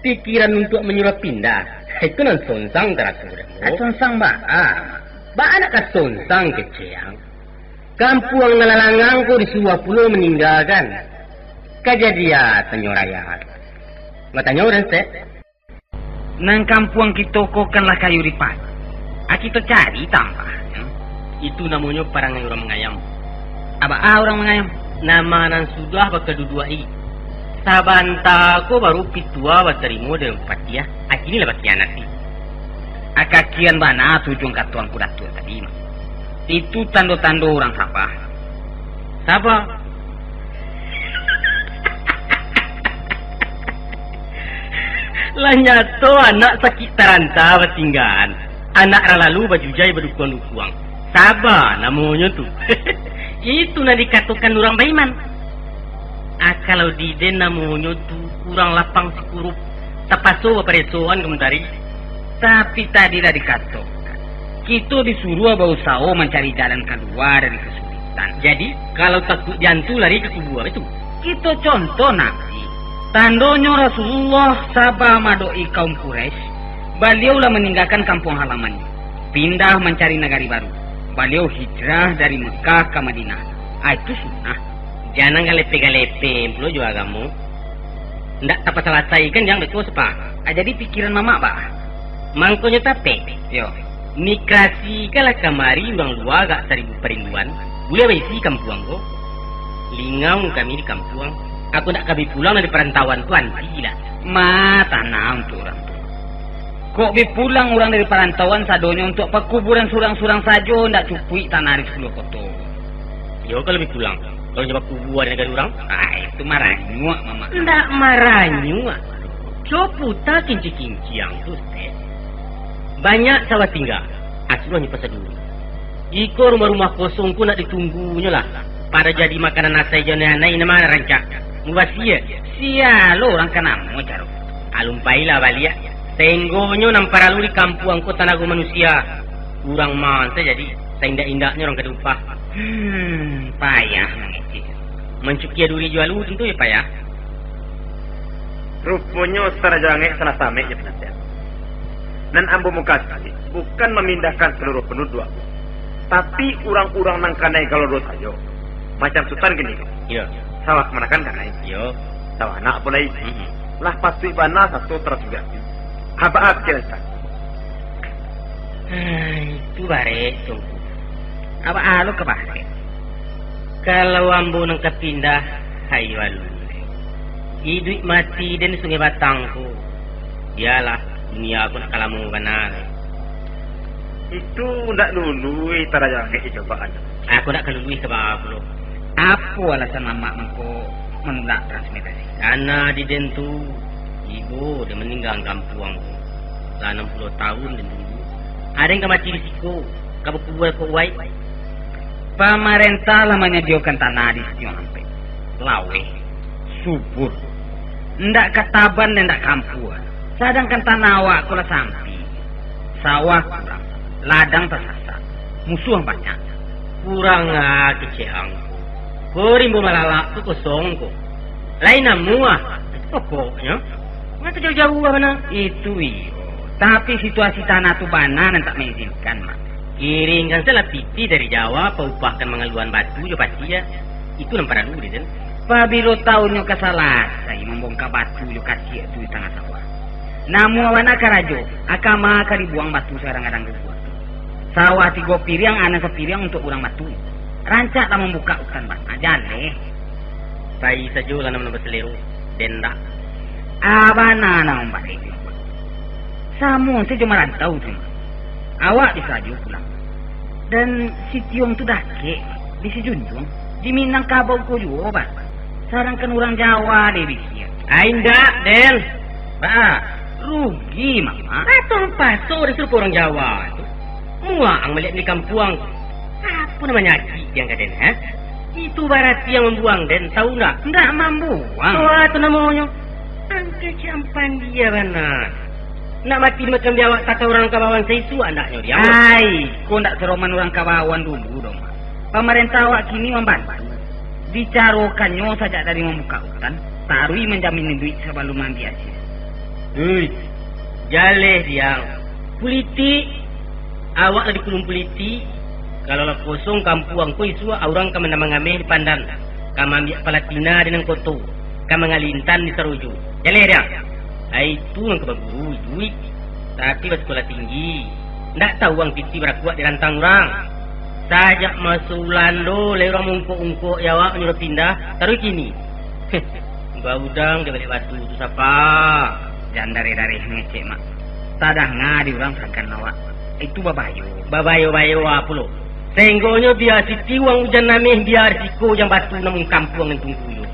Pikiran untuak manyuruah pindah, itu nan sonsang taraso dek ambo. Ah, sonsang baa? Baa nak ka sonsang kecek ang? Kampuang nan lalangang ko disuruah pulo maninggakan. Ka jadi a tanyo rakyat? Batanyo urang stek. Nan kampuang kito ko kan lah kayo dipatok. A, kito cari tambah. Itu namonyo parangai urang mangayam. A baa urang mangayam? Nama nan sudah bakaduduak-i. Sabanta ko baru pitua batarimo dari Bupati, a. A, kini lah bakhianati. A, kakian bana tu ujuang kato Angku Datuak tadi, Mak. Itu tando-tando urang Sabah. Saba. Lah nyato anak sakik taranta batinggaan. Anak ralalu bajujai badukuang-dukuang. Saba namonyo tu. Itu nan dikatokan urang baiman. Ah, kalau di den namonyo tu urang lapang sikurup, tapaso baparesoan ka mantari. Tapi tadi lah dikatokan, kito disuruah bausaho mancari jalan kalua dari kasulitan. Jadi, kalau takuik diantu lari ka kubua itu, kito contoh Nabi. Tandonyo Rasulullah saba maadoki kaum Quraisy, baliau lah maninggakan kampuang halamannyo, pindah mancari nagari baru. Baliau hijrah dari Mekah ka Madinah. Ah, itu sunnah. Jan nan galepe-galepe pulo jo agamo. Ndak tapasalasaikan jan beko, Sapa. Ah, jadi pikiran mamak, Pak? Mangkonyo tapek. Yo. Migrasi ka lah kamari urang lua agak saribu parinduan. Buliah baisi kampuang ko. Lingau kami di kampuang. Aku ndak ka bi pulang dari parantauan tu, anti lah. Ma, tanang tu urang tu. Kok bi pulang urang dari parantauan sadonyo untuak pakuburan surang-surang sajo, ndak cukuik tanah di sapuluah koto. Iyo, kalau bi pulang, kalau nyo bakubua di nagari urang? Ah, itu maranyuak, Mamak. Ndak maranyuak. Coputa kinciang-kinciang tu, Ustaz. Banyak sawah tingga, asuruahnyo pasaduri. Iko rumah-rumah kosong ko nak ditunggunyo lah. Pada jadi makanan asai jo anai-anai, nama rancak. Mubasia. Sia lo urang ka namo caro. Alumpailah baliak. Sainggonyo nan paralu di kampuang ko tanago manusia. Urang ma sajo jadi, saindak-indaknyo urang ka diupah. Hmm, payah mangecek. Mancukia duri jo alu tantu yo payah. Ruponyo Sarajo Angek salah samek jo panasihat. Nan ambo mukasuik bukan mamindahkan saluruah panduduak, tapi urang-urang nan kanai galo duo sajo. Macam Sutan kini ko. Iyo. Sawah kamanakan kanai. Iyo. Sawah anak pulai. Mm-mm. Lah patuik bana sato tarasubiak. Abah pikiran Sutan. Ah, itu barek, Tungku. Abah alo ka barek. Kalau ambo nan ka pindah, hayo alun. Iduik mati den di Sungai Batang ko. Bialah, dunia ko nak ka lamo bana. Itu ndak luluih taraja angkek cobaan. Aku ndak ka luluih ka baa pulo. Apo alasan mamak mangko manulak transmigrasi? Karano di den tu, ibo den maninggakan kampuang ko. Lah anam puluah tahun den tunggu. Ado nan ka mati di siko, ka bakubua kok wai. Pamarentah lah manyadiakan tanah di Sitiong Ampek. Laweh, subur. Indak ka taban, indak ka ampua. Sadangkan tanah awak ko lah sampik. Sawah kurang, ladang tasasak, musuah banyak. Kurang ah kecek angku. Ko rimbo malalak tu kosong ko. Lai namuah. Pokoknyo, mangko jauah-jauah bana. Itu iyo. Tapi situasi tanah tu bana nan tak maizinkan, Mak. Kiringkan salah pitih dari Jawa, paupahkan mangaluan batu jo pasia. Itu nan paralu di den. Pabilo tahunnyo ka salasai mambongka batu jo kasiak tu di tangah sawah. Namuah bana karajo, akama ka dibuang batu sagadang-gadang rubuah tu. Sawah tigo piriang, anan sapiriang untuak urang batu. Rancak lah mambukak utan bana, jaleh. Pai sajo lah nan basalero, den ndak. Ah, bana nan mambarek. Samo sajo marantau tu. Awak di Sarajo pulang. Dan Sitiong tu dakek, di Sijunjuang, di Minangkabau ko juo, Bang. Sadangkan urang Jawa deh bisiak. Ai, indak, Den. Baa, rugi, Mamak. Atau paso disuruh urang Jawa tu. Muak ang maliek di kampuang. Apo nan manyakik diang ka den, ha? Itu barati yang mambuang den, tahu ndak? Ndak mambuang. Wah, tu namonyo. Angke ciampan dia bana. Nak mati dimakan biawak takah urang ka bawan saisuak andaknyo dia. Ai, ko ndak saroman urang ka bawan dulu doh, Mak. Pamarentah awak kini mambantu. Dicarokannyo sajak dari mambuka utan, taruih manjamin duit sabalun maambiak asie. Hei, jaleh diang. Pulitik, awak lah dikulun pulitik. Kalau lah kosong kampuang ko isuak, urang ka manamah-ngameh di Pandan, ka maambiak Palatina di nan koto, ka mangalintan di Sarojo. Jaleh diang. Ai, itu nan ka baguru iduik, tapi basikolah tinggi. Ndak tahu ang pitih barakuak di rantang urang. Sajak maso Ulando, lai urang mungkok-ungkok awak manyuruah pindah, taruih kini. Baudang di baliak batu tu, Sapa. Jan dareh-dareh ngecek, Mak. Tadanga di urang sangkan awak. Itu babayo. Babayo-bayo apo lo? Tenggonyo bia siti uang ujan ameh, bia risiko jan batu namun kampuang nan tunggu yo.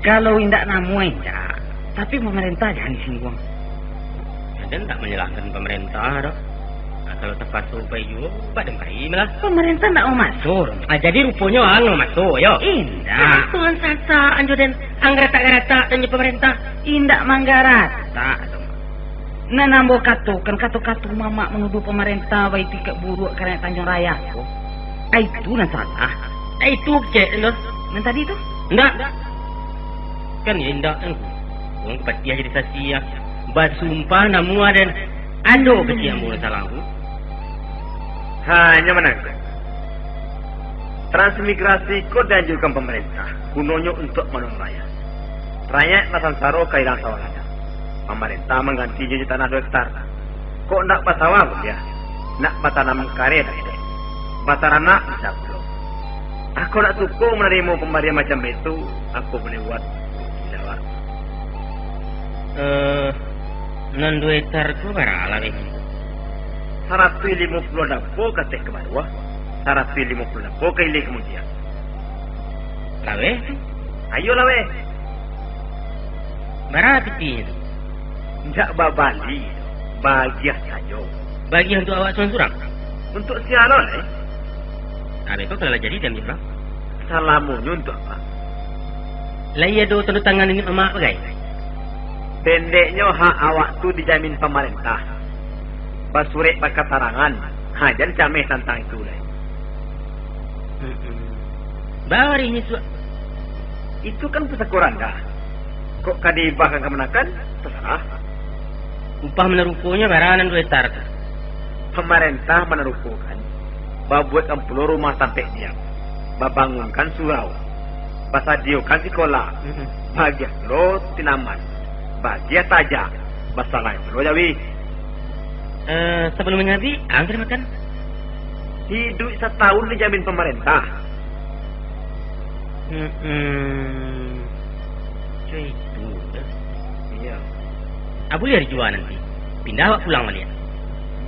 Kalau indak namuah indak, tapi pamarentah jan disingguang. Jan ndak manyalahkan pamarentah doh. Nah, kalau tapaso pai juo, bak den pai malah. Pamarentah ndak mamaso doh. Ah, jadi ruponyo ang mamaso, yo? Indak. Tuhan sasak anjo den, ang garatak-garatak tanyo pamarentah. Indak manggaratak doh. Nan ambo katokan, kato-kato mamak manuduah pamarentah baitikiad buruak ka rakyat Tanjuang Raya ko. Ai, itu nan salah. Ai, itu kecek tu. Nan tadi tu? Ndak. Kan iyo indak, kan. Urang kapatiah jadi saksi, yo. Basumpah namuah den. Ado kecek ambo nan salah tu. Hanyo manangkok. Transmigrasi ko dianjurkan pamarentah, gunonyo untuak manolong rakyat. Rakyat lah sansaro kailangan sawah ladang. Pamarentah manggantinyo jo tanah duo hektar. Kok ndak basawah buliah, nak batanam kareh dapek. Bataranak bisa pulo. Ako ndak suko manarimo pambarian macam itu, apo buliah buat? Indak, Wak. Eh, nan duo hektar ko bara laweh? Saratuih limo puluah dapo ka ateh ka bawah, saratuih limo puluah dapo ka ilia ka mudiak. Laweh tu? Ayo laweh. Bara pitinyo tu? Indak babali, bagiah sajo. Bagiah untuak awak surang-surang? Untuak sia lo lai? Abih ko kalau lah jadi diambiak urang? Salamonyo untuak apak. Lai ado tando tangan niniak mamak bagai? Pendeknyo, hak awak tu dijamin pamarentah. Basurek bakatarangan, ha, jan cameh tantang itu lai. Mm-mm. Baa warihnyo suak? Itu kan pusako randah. Kok ka diibahkan kamanakan, tasarah. Upah manarukonyo bara nan duo hektar tu? Pamarentah manarukokan, babuekkan pulo rumah tampek diam, babangunkan surau, basadiokan sikola, Mm-mm. bagiah pulo tanaman, bagiah tajak, basalai pulo jawi. Eh, sabalum manyabuik, ang ka dimakan? Iduik satahun dijamin pamarentah. Hmm, co itu, dah. Iyo. Ah, buliah dijua nanti? Pindah awak pulang baliak?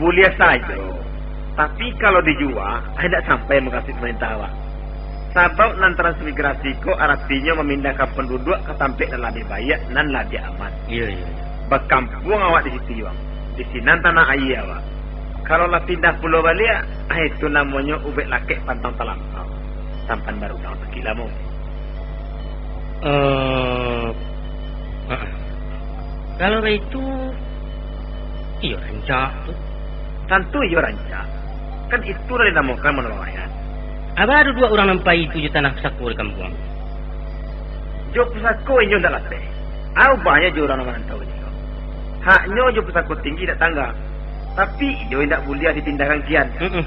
Buliah sajo. Tapi kalau dijua, indak sampai mukasuik pamarentah awak. Sabab nan transmigrasi ko aratinyo mamindahkan panduduak ka tampek nan labiah baiak, nan labiah aman. Iyo, iyo, iyo. Bakampuang awak di situ, Yuang. Di sinan tanah aia awak. Kalau lah pindah pulo baliak, ah, itu namonyo ubek lakek pantang talampau. Sampan barudang sakilamo. Eh, ah. Kalau baitu, iyo rancak tu. Tantu iyo rancak. Kan itu lah dinamokan manolong rakyat. Aba ado duo urang nan pai tu jo tanah pusako di kampuang? Jo pusako inyo ndak lapeh. Au banyak jo urang nan marantau inyo. Haknyo jo pusako tinggi dak tangga. Tapi iyo indak buliah dipindahkan kian. Mm-mm.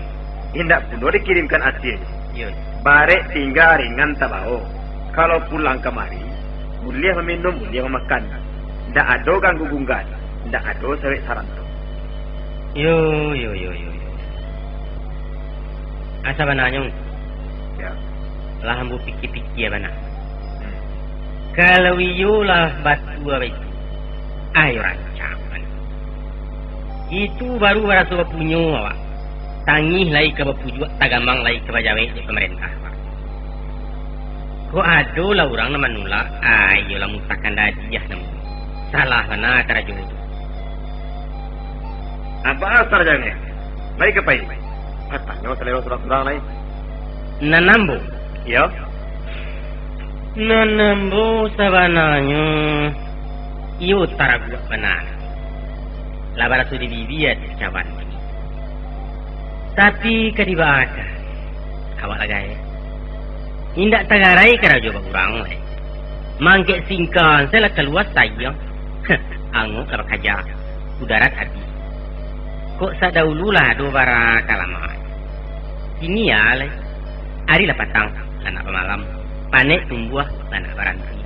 Indak pulo dikirimkan asianyo. Iyo. Barek tingga ringan tabao. Kalau pulang kamari, buliah maminum, buliah mamakan. Ndak ado ganggu gungga, ndak ado sawek saranto. Yo, yo, yo, yo, yo. Asa bananyo, Ya. lah ambo pikia-pikia bana. Hmm. Kalau iyo lah batua baitu, ayo rancak bana. Itu baru baraso bapunyo awak. Tangih lai ka bapujuak, tagamang lai ka bajawek dek pamarentah awak. Kok ado lah urang nan manulak, ah, iyo lah musahkan dadiah namonyo. Salah bana karajo tu. Apo asal janeh? Lai ka pai? Batanyo salero surang-surang lai. Nan ambo? Iyo. Nan ambo sabananyo iyo taraguak bana. Lah baraso di bibia dek cawan kini. Tapi ka dibaa ka, awak lah gaek. Indak tagarai karajo bak urang lai. Mangkek singkan se lah kalua sayang. Angok lah bakaja, udarat abih. Kok sadaulu lah ado bara ka lamak. Kini ya lai. Ari lah patang, lah nak bamalam. Panek tumbuah, lah nak baranti.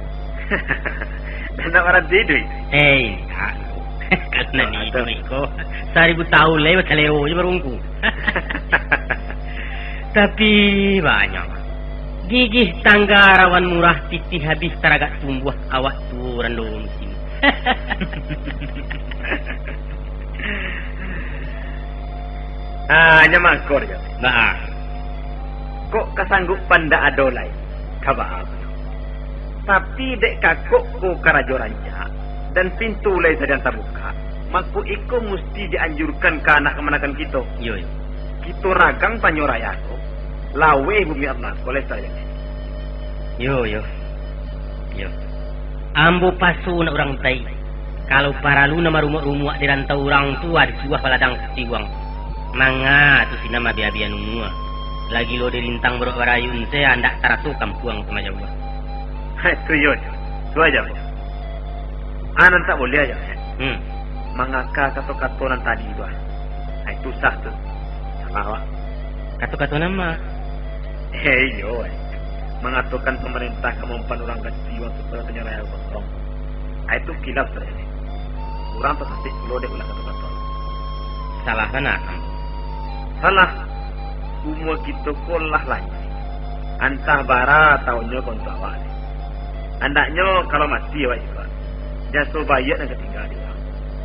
Lah nak baranti, Dui? Eh, indak. Kalau nan Ah, itu tu. iko, saribu tahun lai bakaleo je barungku. Tapi banyak. Gigih tangga rawan murah, titih habih taragak tumbuah, awak tuo rando musim. Ah, nyo mangko jo. Baa? Kok ka sanggup pandak ado lai? Ka baa pulo? Tapi dek kakok ko karajo rancak, dan pintu lai sadang tabukak, mako iko musti dianjurkan ka anak kamanakan kito. Iyo, iyo. Kito ragang panyo raya ko, laweh bumi Allah ko lai sadang. Iyo, iyo. Iyo. Ambo paso nak urang utai. Kalau paralu nan marumuak-rumuak di rantau urang tu, ah, disuruah baladang tiwang. Manga tu sinan abih-abihan umua. Lagi lo dirintang borok barayun se, andak taraso kampuang tu majauah. Hai, tu iyo, tu aja. Anan tak boleh aja, eh. Hmm. Mangaka kato-kato nan tadi tu, ah. Hai, susah tu. Salah awak. Kato-kato nan ma? Eh, iyo, eh. Mangatokan pamarintah ka maumpan urang ka tiwang supayo tanyo raya kosong. Ah, itu kilaf sajo. Urang tasasek pulo dek ulah kato-kato. Salah bana, Ambo. Salah. Umua kito ko lah lanjuik. Antah bara taunnyo ka untuak awak. Andaknyo kalau mati awak juo, jaso baiak nan ka tingga di urang.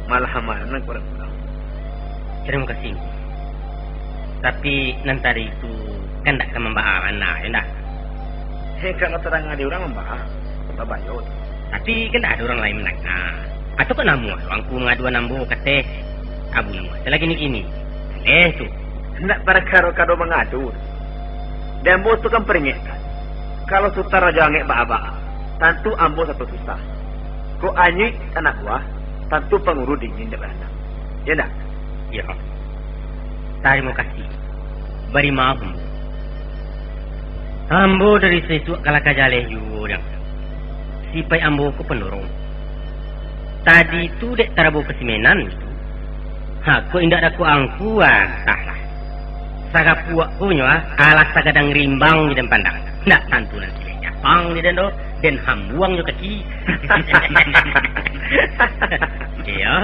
Malah amalan nan kurang-kurang. Tarimo kasih. Tapi nan tadi tu kan ndak ka mambaa bana, yo ndak? Heh, kalau tadanga di urang mambaa, babayo tu. Tapi kan ndak ado urang lain mandanga. Atau kok namuah urang tu mangaduan ambo ka ateh? Abu namuah tu lah kini-kini. Jaleh tu. Ndak parakaro kado mangadu. Di ambo tu kan paringekkan. Kalau Sutan Rajo Angek baa-baa, tantu ambo sato susah. Kok anyuik anak buah, tantu panguru dingin dek baranang. Yo ndak? Yo. Tarimo kasih. Bari maaf, Ambo. Ambo dari saisuak ka lah ka jaleh juo, Dang. Sipaik ambo ko pandorong. Tadi tu dek tarabo ka simenan tu. Ha, kok indak dako angku, ah, antahlah. Sarapuak ko nyo, ah, alah sagadang rimbang di den pandang. Ndak tantu nan silek japang di den doh, den hambuang jo kaki. Iyo.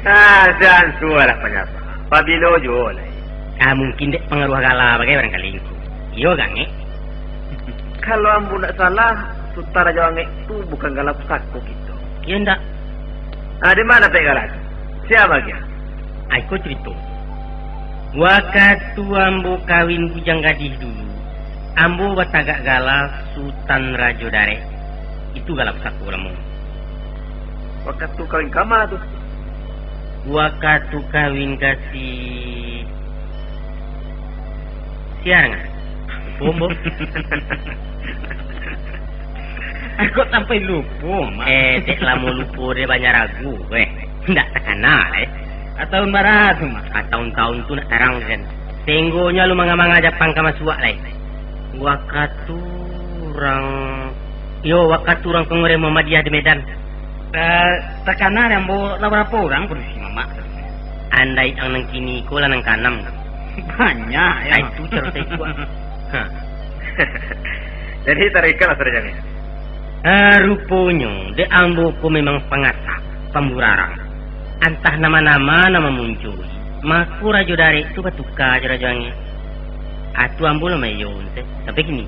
Ah, jan sualah panyapa. Pabilo juo lai. Ah, mungkin dek pangaruah gala bagai barangkali. Iyo, Angek? Kalau ambo ndak salah, Sutan Rajo Angek tu bukan gala pusako kito. Iyo ndak? Ah, di ma dapek gala tu? Sia bagian? Ai ko carito. Wakatu ambo kawin bujang gadih dulu, ambo batagak gala Sutan Rajo Darek. Itu gala pusako lamo. Wakatu kawin kama tu? Wakatu kawin ka si Siang, ah. Lupo, Ambo. Kok sampai lupo, Mak? Eh, dek lamo lupo dek banyak ragu, weh. Ndak takana, eh. Ah, tahun bara tu, Mak? Ah, tahun-tahun tu ndak tarang, kan. Sahinggonyo alun manga-manga Japang ka masuak lai. Wakatu urang, iyo, wakatu urang Kongres Muhammadiyah di Medan. Eh, takana dek ambo lah barapo urang padusi mamak tu? Andai ang nan kini ko lah nan kaanam tu. Banyak, yo. Ah, itu caro saisuak. Ha. Jadi, tarikatlah sudah jam ni. Ah, ruponyo, dek ambo ko memang pangasak, pamburarang. Antah nama-nama nan mamuncoi, mako Rajo Darek tu batuka jo Rajo Angek. Atu ambo lah mayo, sampai kini.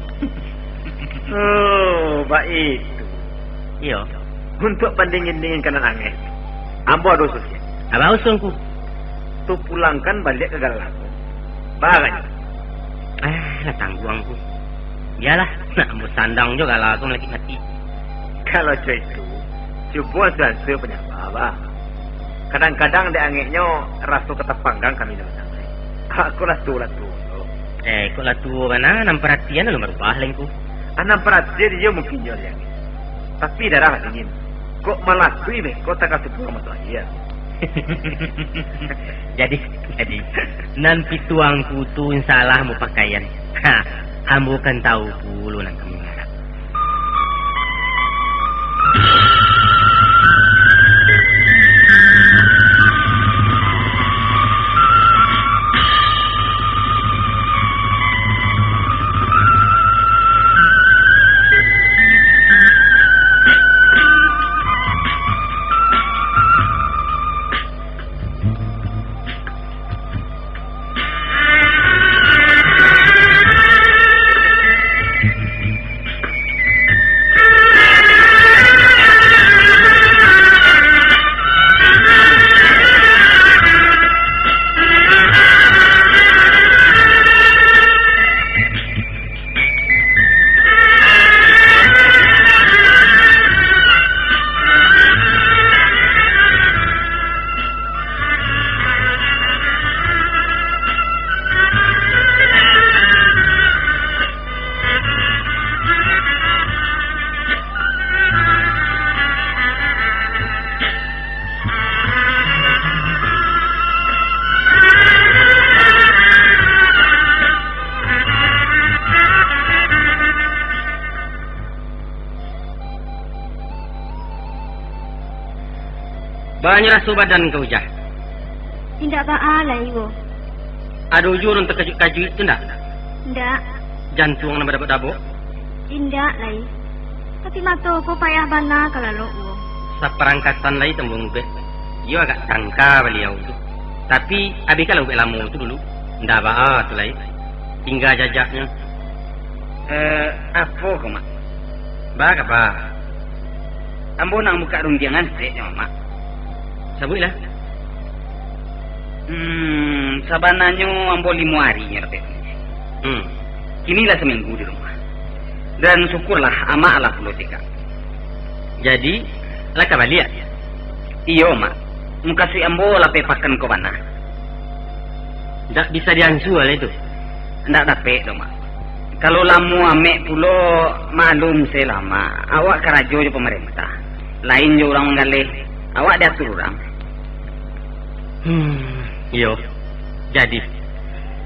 Oh, baitu. Iyo. Untuak pandingin-dingin ka nan angek, ambo ado usuan. Apo usuan, Ngku? Tu pulangkan baliak ka gala ko. Baraja. Ah, lah tangguang, Ngku. Bialah, nak ambo sandang jo gala ko malakik mati. Kalau cak itu, cubo ansua-ansua panyapa, bah. Kadang-kadang dek angeknyo raso ka tapanggang kami nan batangai. Kok lah tuo, lah tuo. Eh, kok lah tuo bana, nan paratian alun barubah lai, Ngku. Ah, nan paratian iyo mungkin iyo lai. Tapi darah dingin. Kok malatui beko takasupuang masuak aia. Jadi, jadi, nan pituah Ngku tu insya Allah ambo pakaian. Ha, ambo kan tahu pulo nan ka mangarap. Banyak raso badan kau, Jah? Indak baa lai, wo. Ado juo nan takajuik-kajuik tu ndak? Indak. Jantuang nan badabok-dabok? Indak lai. Tapi mato ko payah bana ka lalok, wo. Saparangkatan lai tambuang ubek. Iyo agak tangka baliau tu. Tapi abih ka lah ubek lamo tu dulu. Indak baa tu lai. Tingga jajaknyo. Eh, apo ko, Mak? Ba, kapa? Ambo nak mambukak rundiangan saketek jo Mamak. Sabuiklah. Hmm, sabananyo ambo limo ari nyo dapek. Hmm. Kini lah saminggu di rumah. Dan syukurlah, Amak lah pulo cegak. Jadi, lah ka baliak? Iyo, Mak. Mukasuik ambo lah pai pakan ko bana. Ndak bisa diansua lai tu? Ndak dapek doh, Mak. Kalau lamo amek pulo, maklum se lah, Mak. Awak karajo jo pamarentah. Lain jo urang manggaleh. Awak diatur urang. Hmm, iyo. Jadi,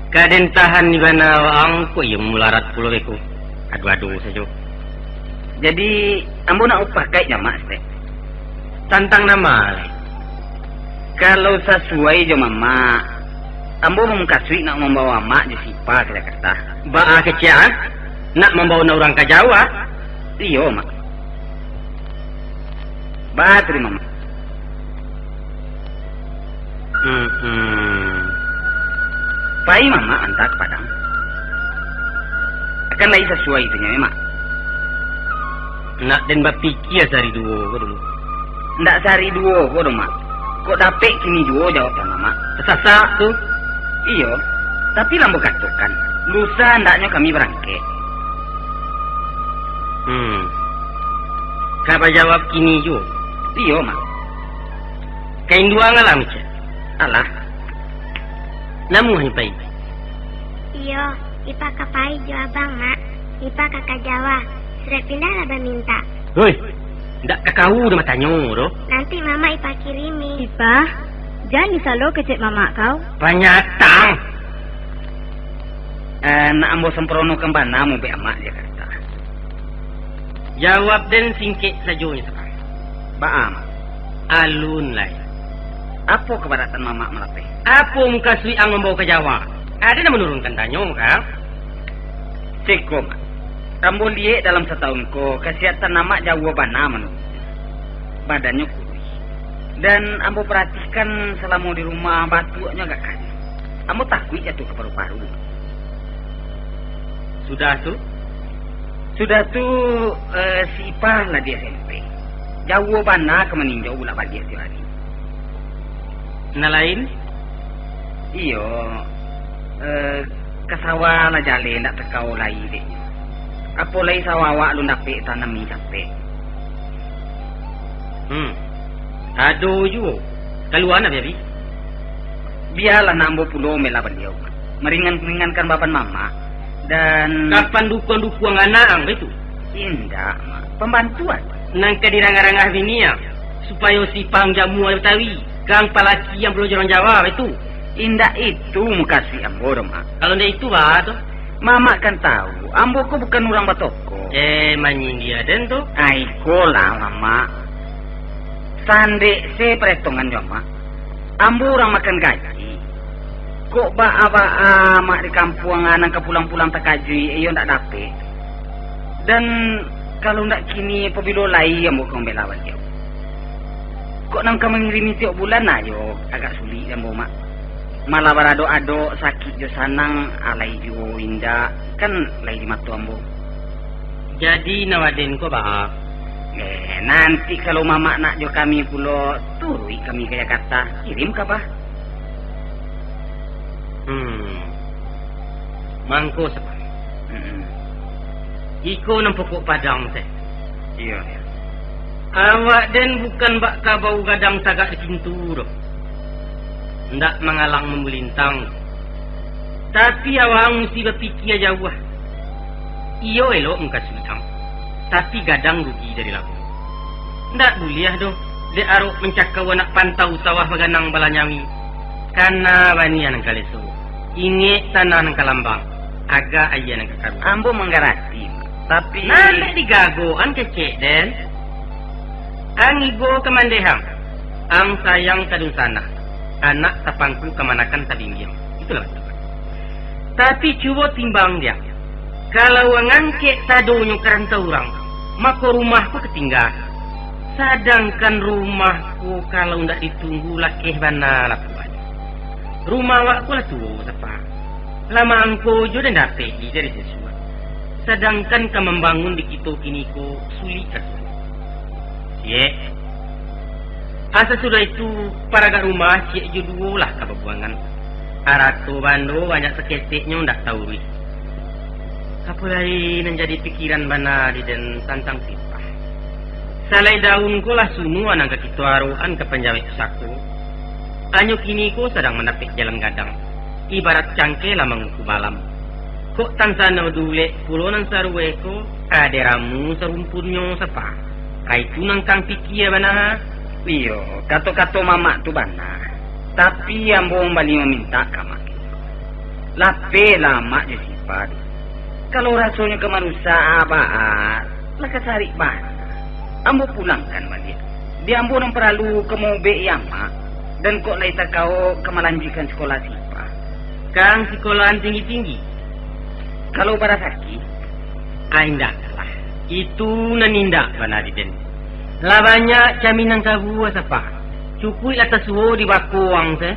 ka den tahan di bana waang ko iyo mularat pulo beko. Ado-ado sajo. Jadi, ambo nak upakaik jo Amak saketek. Tantang nan ma lai? Kalau sasuai jo Mamak, ambo mukasuik nak mambawa Amak jo si Ipa ka Jakarta. Baa kecek, ah? Nak mambawa urang ka Jawa? Iyo, Mak. Batua, Mamak. Hmm, hmm. Pai Mamak anta ka Padang. Akan lai sasuai tu nyo, Mak. Nak den bapikia sahari duo ko dulu. Ndak sahari duo ko doh, Mak. Kok dapek kini juo jawab Mamak. Tasasak tu? Iyo. Tapi lah ambo katokan, lusa andaknyo kami barangkek. Hmm. Ka bajawab kini juo? Iyo, Mak. Ka induang alah, Mica? Alah. Namuah ni pai? Iyo, Ipa ka pai jo abang, Mak. Ipa ka ka Jawa. Surek pindah lah bamintak. Hoi, ndak ka kau den batanyo doh. Nanti Mamak Ipa kirimi. Ipa, jan disalo kecek Mamak kau. Panyatang! Eh, nak ambo sampronokan bana mubek Amak Jakarta. Jawab den singkek sajo nyo sakarang. Baa, Mak? Alun lai. Apo kabaratan Mamak malapeh? Apo mukasuik ang mambawa ka Jawa? Ado nan manurunkan tanyo, ka? Siko, Mak. Ambo liek dalam satahun ko, kasihatan Amak jauah bana manurun. Badannyo kuruih. Dan ambo paratikan salamo di rumah, batuaknyo agak kari. Ambo takuik jatuah ka paru-paru. Sudah tu? Sudah tu, eh, si Ipa lah di S M P. Jauah bana ka maninjau bulak baliak tiok ari. Nan lain? Iyo, eh, ka sawah lah jaleh, ndak takao lai dek. Apo lai sawah awak alun dapek tanami capek. Hmm. Ado juo. Kalua nak, Biabi? Bialah nak ambo pulo mambela baliau, maringan-ringankan baban Mamak. Dan kapan dukuang-dukuang anak ang itu? Indak, Mak. Pambantuan. Nan ka dirangah-rangah bini ang, supayo si Pang jamu Batawi, kang palaki yang pulo jo urang Jawa itu. Indak itu mukasuik ambo doh, Mak. Kalau ndak itu, baa tu? Mamak kan tahu, ambo ko bukan urang batoko. Eh, manyindia den tu. Ai, iko lah, Mamak. Sandek se paretongan jo Amak. Ambo urang makan gaji. Kok baa-baa Amak di kampuang nan ka pulang-pulang takajuik, iyo ndak dapek. Dan kalau ndak kini, pabilo lai ambo ka mambela baliau? Kok nan ka mangirimi tiok bulan, ayo, agak sulik ambo, Mak. Malah baradok-adok, sakik jo sanang, alai juo indak, kan lai di mato ambo. Jadi, nan waden ko baa? Eh, nanti kalau Mamak nak jo kami pulo, turuik kami ka Jakarta, kirim ka, Bah. Hmm. Mangko sapai. Mm-mm. Iko nan pokok padang teh. Iyo, iyo. Awak den bukan bak kabau gadang tagak di pintu doh. Ndak mangalang mamulintang. Tapi awak musti bapikia jauah. Iyo elok mukasuik ang, tapi gadang rugi dari labuah. Ndak buliah doh, dek arok mancakau anak pantau sawah baganang balanyawi. Kana banian kaleso. Ingek tanah nan ka lambang, agak aia nan ka karuang. Ambo manggarati, tapi nan dek digagoan kecek den. Ang ibo ka mandeh ang. Ang sayang ka dunsanak, anak tapangku kamanakan tabinggiang. Itulah bantuak. Tapi cubo timbang diak, kalau ang angkek sadonyo ka rantau urang, mako rumah ko katingga. Sadangkan rumah ko kalau ndak ditunggu lakeh bana lapuahnyo. Rumah awak ko lah tuo, Sapa. Lah maangko jo den dapek-i dari sasuak. Sadangkan ka mambangun di kito kini ko sulik rasonyo. Ciek. Asa sudah itu, paragak rumah ciek jo duo lah ka babuangan. Arato bando banyak saketeknyo ndak tauruih. Apo lai nan jadi pikiran bana di den tantang Sipah. Salai daun ko lah sunuah nan ka kito arokan ka panjawek pusako. Anyo kini ko sadang mandapek jalan gadang, ibarat cangkeh lah manguku balam. Kok tansano dulek pulo nan saruwe ko, ade ramu sarumpunnyo, Sapa. Ai tu nan kang pikia bana. Iyo, kato-kato mamak tu bana. Tapi ambo mambali mamintak ka mak. Lapehlah mak jo Sipah tu. Kalau rasonyo ka marusak abaa, lah ka sarik bana. Ambo pulangkan baliak. Di ambo nan paralu ka maubek-i amak, dan kok lai takao ka malanjuikan sikolah Sipah. Kang sikolahan tinggi-tinggi? Kalau barasaki. Ah, indaklah. Itu nan indak bana di den. Lah banyak camin nan kabua, Sapa. Cukuiklah tasuo di bako ang se.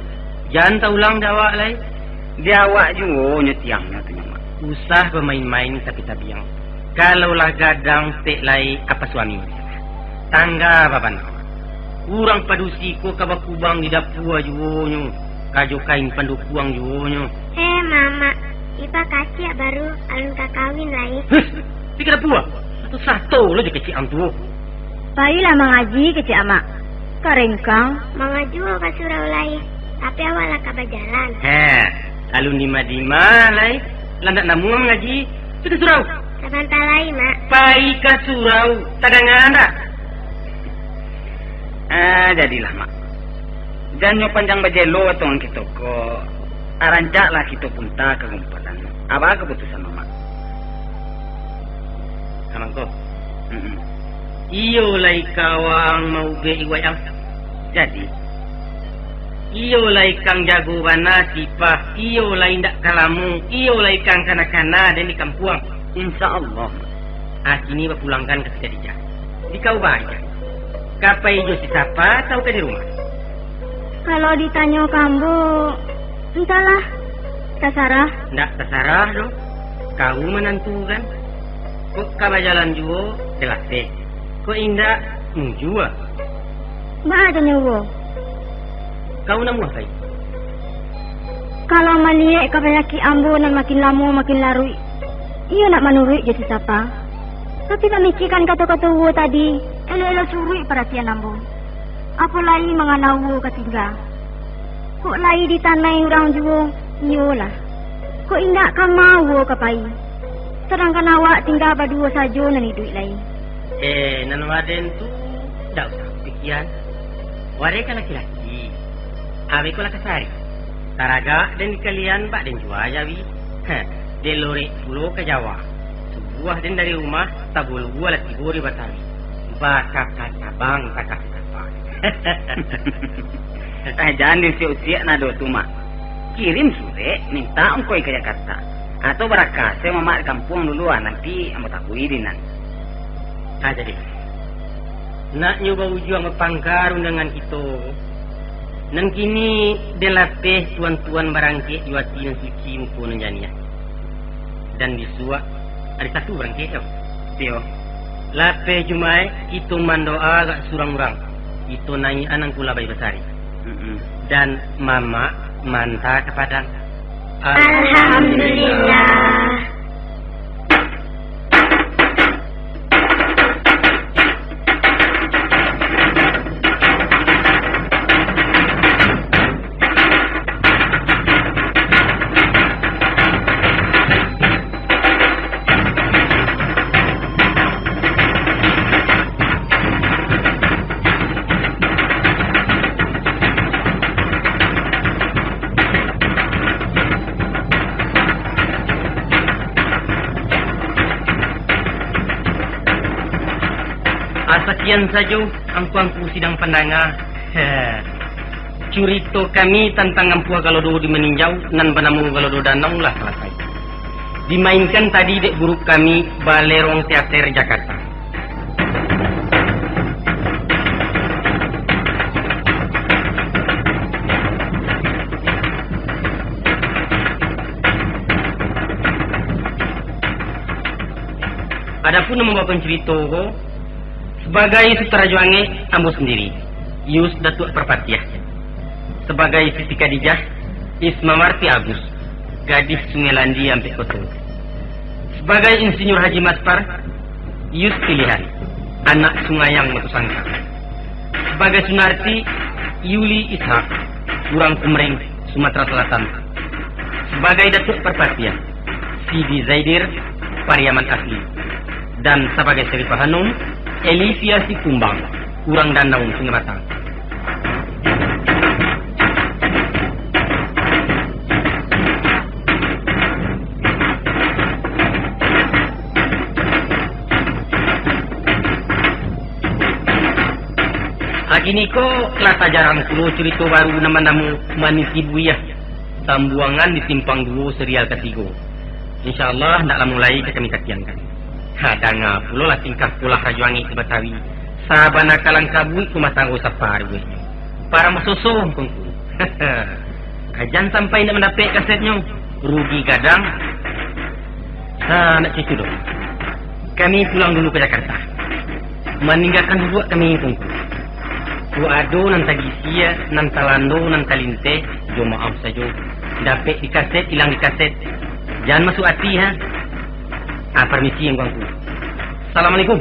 Jan taulang di awak lai. Di awak juo nyo tiangnyo tu nyo, Mak. Usah bamain-main tapi tabiang. Kalau lah gadang, pek lai apa suami. Tangga babana. Urang padusi ko ka bakubang di dapua juo nyo, ka jo kain pandukuang juo nyo. Eh, Mamak, Ipa kaciak baru, alun ka kawin lai. Heh, pi ka dapua. Sato-sato lo jo kecek ang tu. Pailah mangaji kecek amak. Karengkang. Mangaji ka surau lai, tapi awak lah ka bajalan. Heh, alun dima-dima lai, landak namuah mangaji, pi ka surau. Sabanta lai, Mak. Pai ka surau, tadanga ndak? Ah, jadilah, Mak. Jan nyo panjang bajelo atau ang kito ko, ah, rancaklah kito punta ka gumpalan. Apo kaputusan Mamak? Amangko. Mm-mm. Iyo lai kawang maubek iwai ang. Jadi, iyo lai kang jago bana Sipah, iyo lai indak ka lamo, iyo lai kang kana-kana den di kampuang. Insya Allah. Ah, kini bapulangkan ka si Khadijah. Di kau baa, ka pai jo si Sapa atau ka di rumah? Kalau ditanyo ka ambo, antahlah, tasarah. Ndak tasarah doh, kau manantukan. Kok ka bajalan juo, jaleh. Kok indak, mujua. Baa tanyo uwo? Kau namuah pai? Kalau maliek ka panyakik ambo nan makin lamo makin laruik, iyo nak manuruik jo si Sapa. Tapi mamikiakan kato-kato uwo tadi, elok-elok suruik paratian ambo. Apo lai mangana uwo ka tingga? Kok lai ditanai urang juo, iyolah. Kok indak ka ma uwo ka pai? Sadangkan awak tingga baduo sajo nan iduik lai. Eh, nan waden tu, ndak usah pikian. Waden kan laki-laki. Awak ko lah kasari. Taragak den di kalian bak den jua jawi. Heh, den lorek pulo ka Jawa. Subuah den dari rumah, tabolua lah tibo di Batawi. Bakaka cabang takah sapa. Eh, jan diusiak-usiak nado tu, Mak. Kirim surek, mintak ongkoi ka Jakarta. Atau baraka se mamak di kampuang dulu, ah, nanti ambo tabui di nan. Ah, jadi. Naknyo baujuang bapangka undangan kito. Nan kini den lapeh tuan-tuan barangkek jo ati nan suci, muko nan janiah. Dan bisuak ari Sabtu barangkek, yo? Iyo. Lapeh Jumaik, kito mandoa agak surang urang. Kito naiak anang kulabai basari. Mm-mm. Dan mamak manta ka Padang. Alhamdulillah. Ah, sakian sajo angku-angku sidang pandanga. Curito kami tantang Ampuah Galodo di Maninjau nan banamo Galodo Danau lah salasai. Dimainkan tadi dek guru kami, Balerong Teater Jakarta. Adapun nan mambawakan curito ko, sabagai sutradara jo angek, ambo sandiri, Yus Datuak Parpatiah. Sabagai Siti Khadijah, Ismawarti Agus, gadih Sungai Landi Ampek Koto. Sabagai Insinyur Haji Maspar, Yus Pilihan, anak Sungayang Batu Sangka. Sabagai Sunarti, Yuli Ishak, urang Kumering, Sumatera Selatan. Sabagai Datuak Parpatiah, Sidi Zaidir, Pariaman asli. Dan sabagai Saripah Hanum, Elisia Sikumbang, urang Danau, Sungai Batang. Kini ko lah tajarang pulo curito baru nan banamo Manisi Buiah, sambuangan di simpang duo serial katigo. Insya Allah, ndak lamo lai ka kami katiangkan. Ha, danga pulo lah tingkah polah rajo angek di Batawi. Sabana kalang kabuik rumah tanggo sapa duitnyo. Parang basoso, Ngku. Jan sampai indak mandapek kasetnyo, rugi gadang. Ha, ndak cucu doh. Kami pulang dulu ka Jakarta. Maninggakan duduak kami, Ngku. Kok ado nan tagisia, nan talando, nan talinteh, jo maaf sajo. Dapek di kaset, ilang di kaset. Jan masuak ati, ha. Ah, parmisi, Ngku. Assalamualaikum.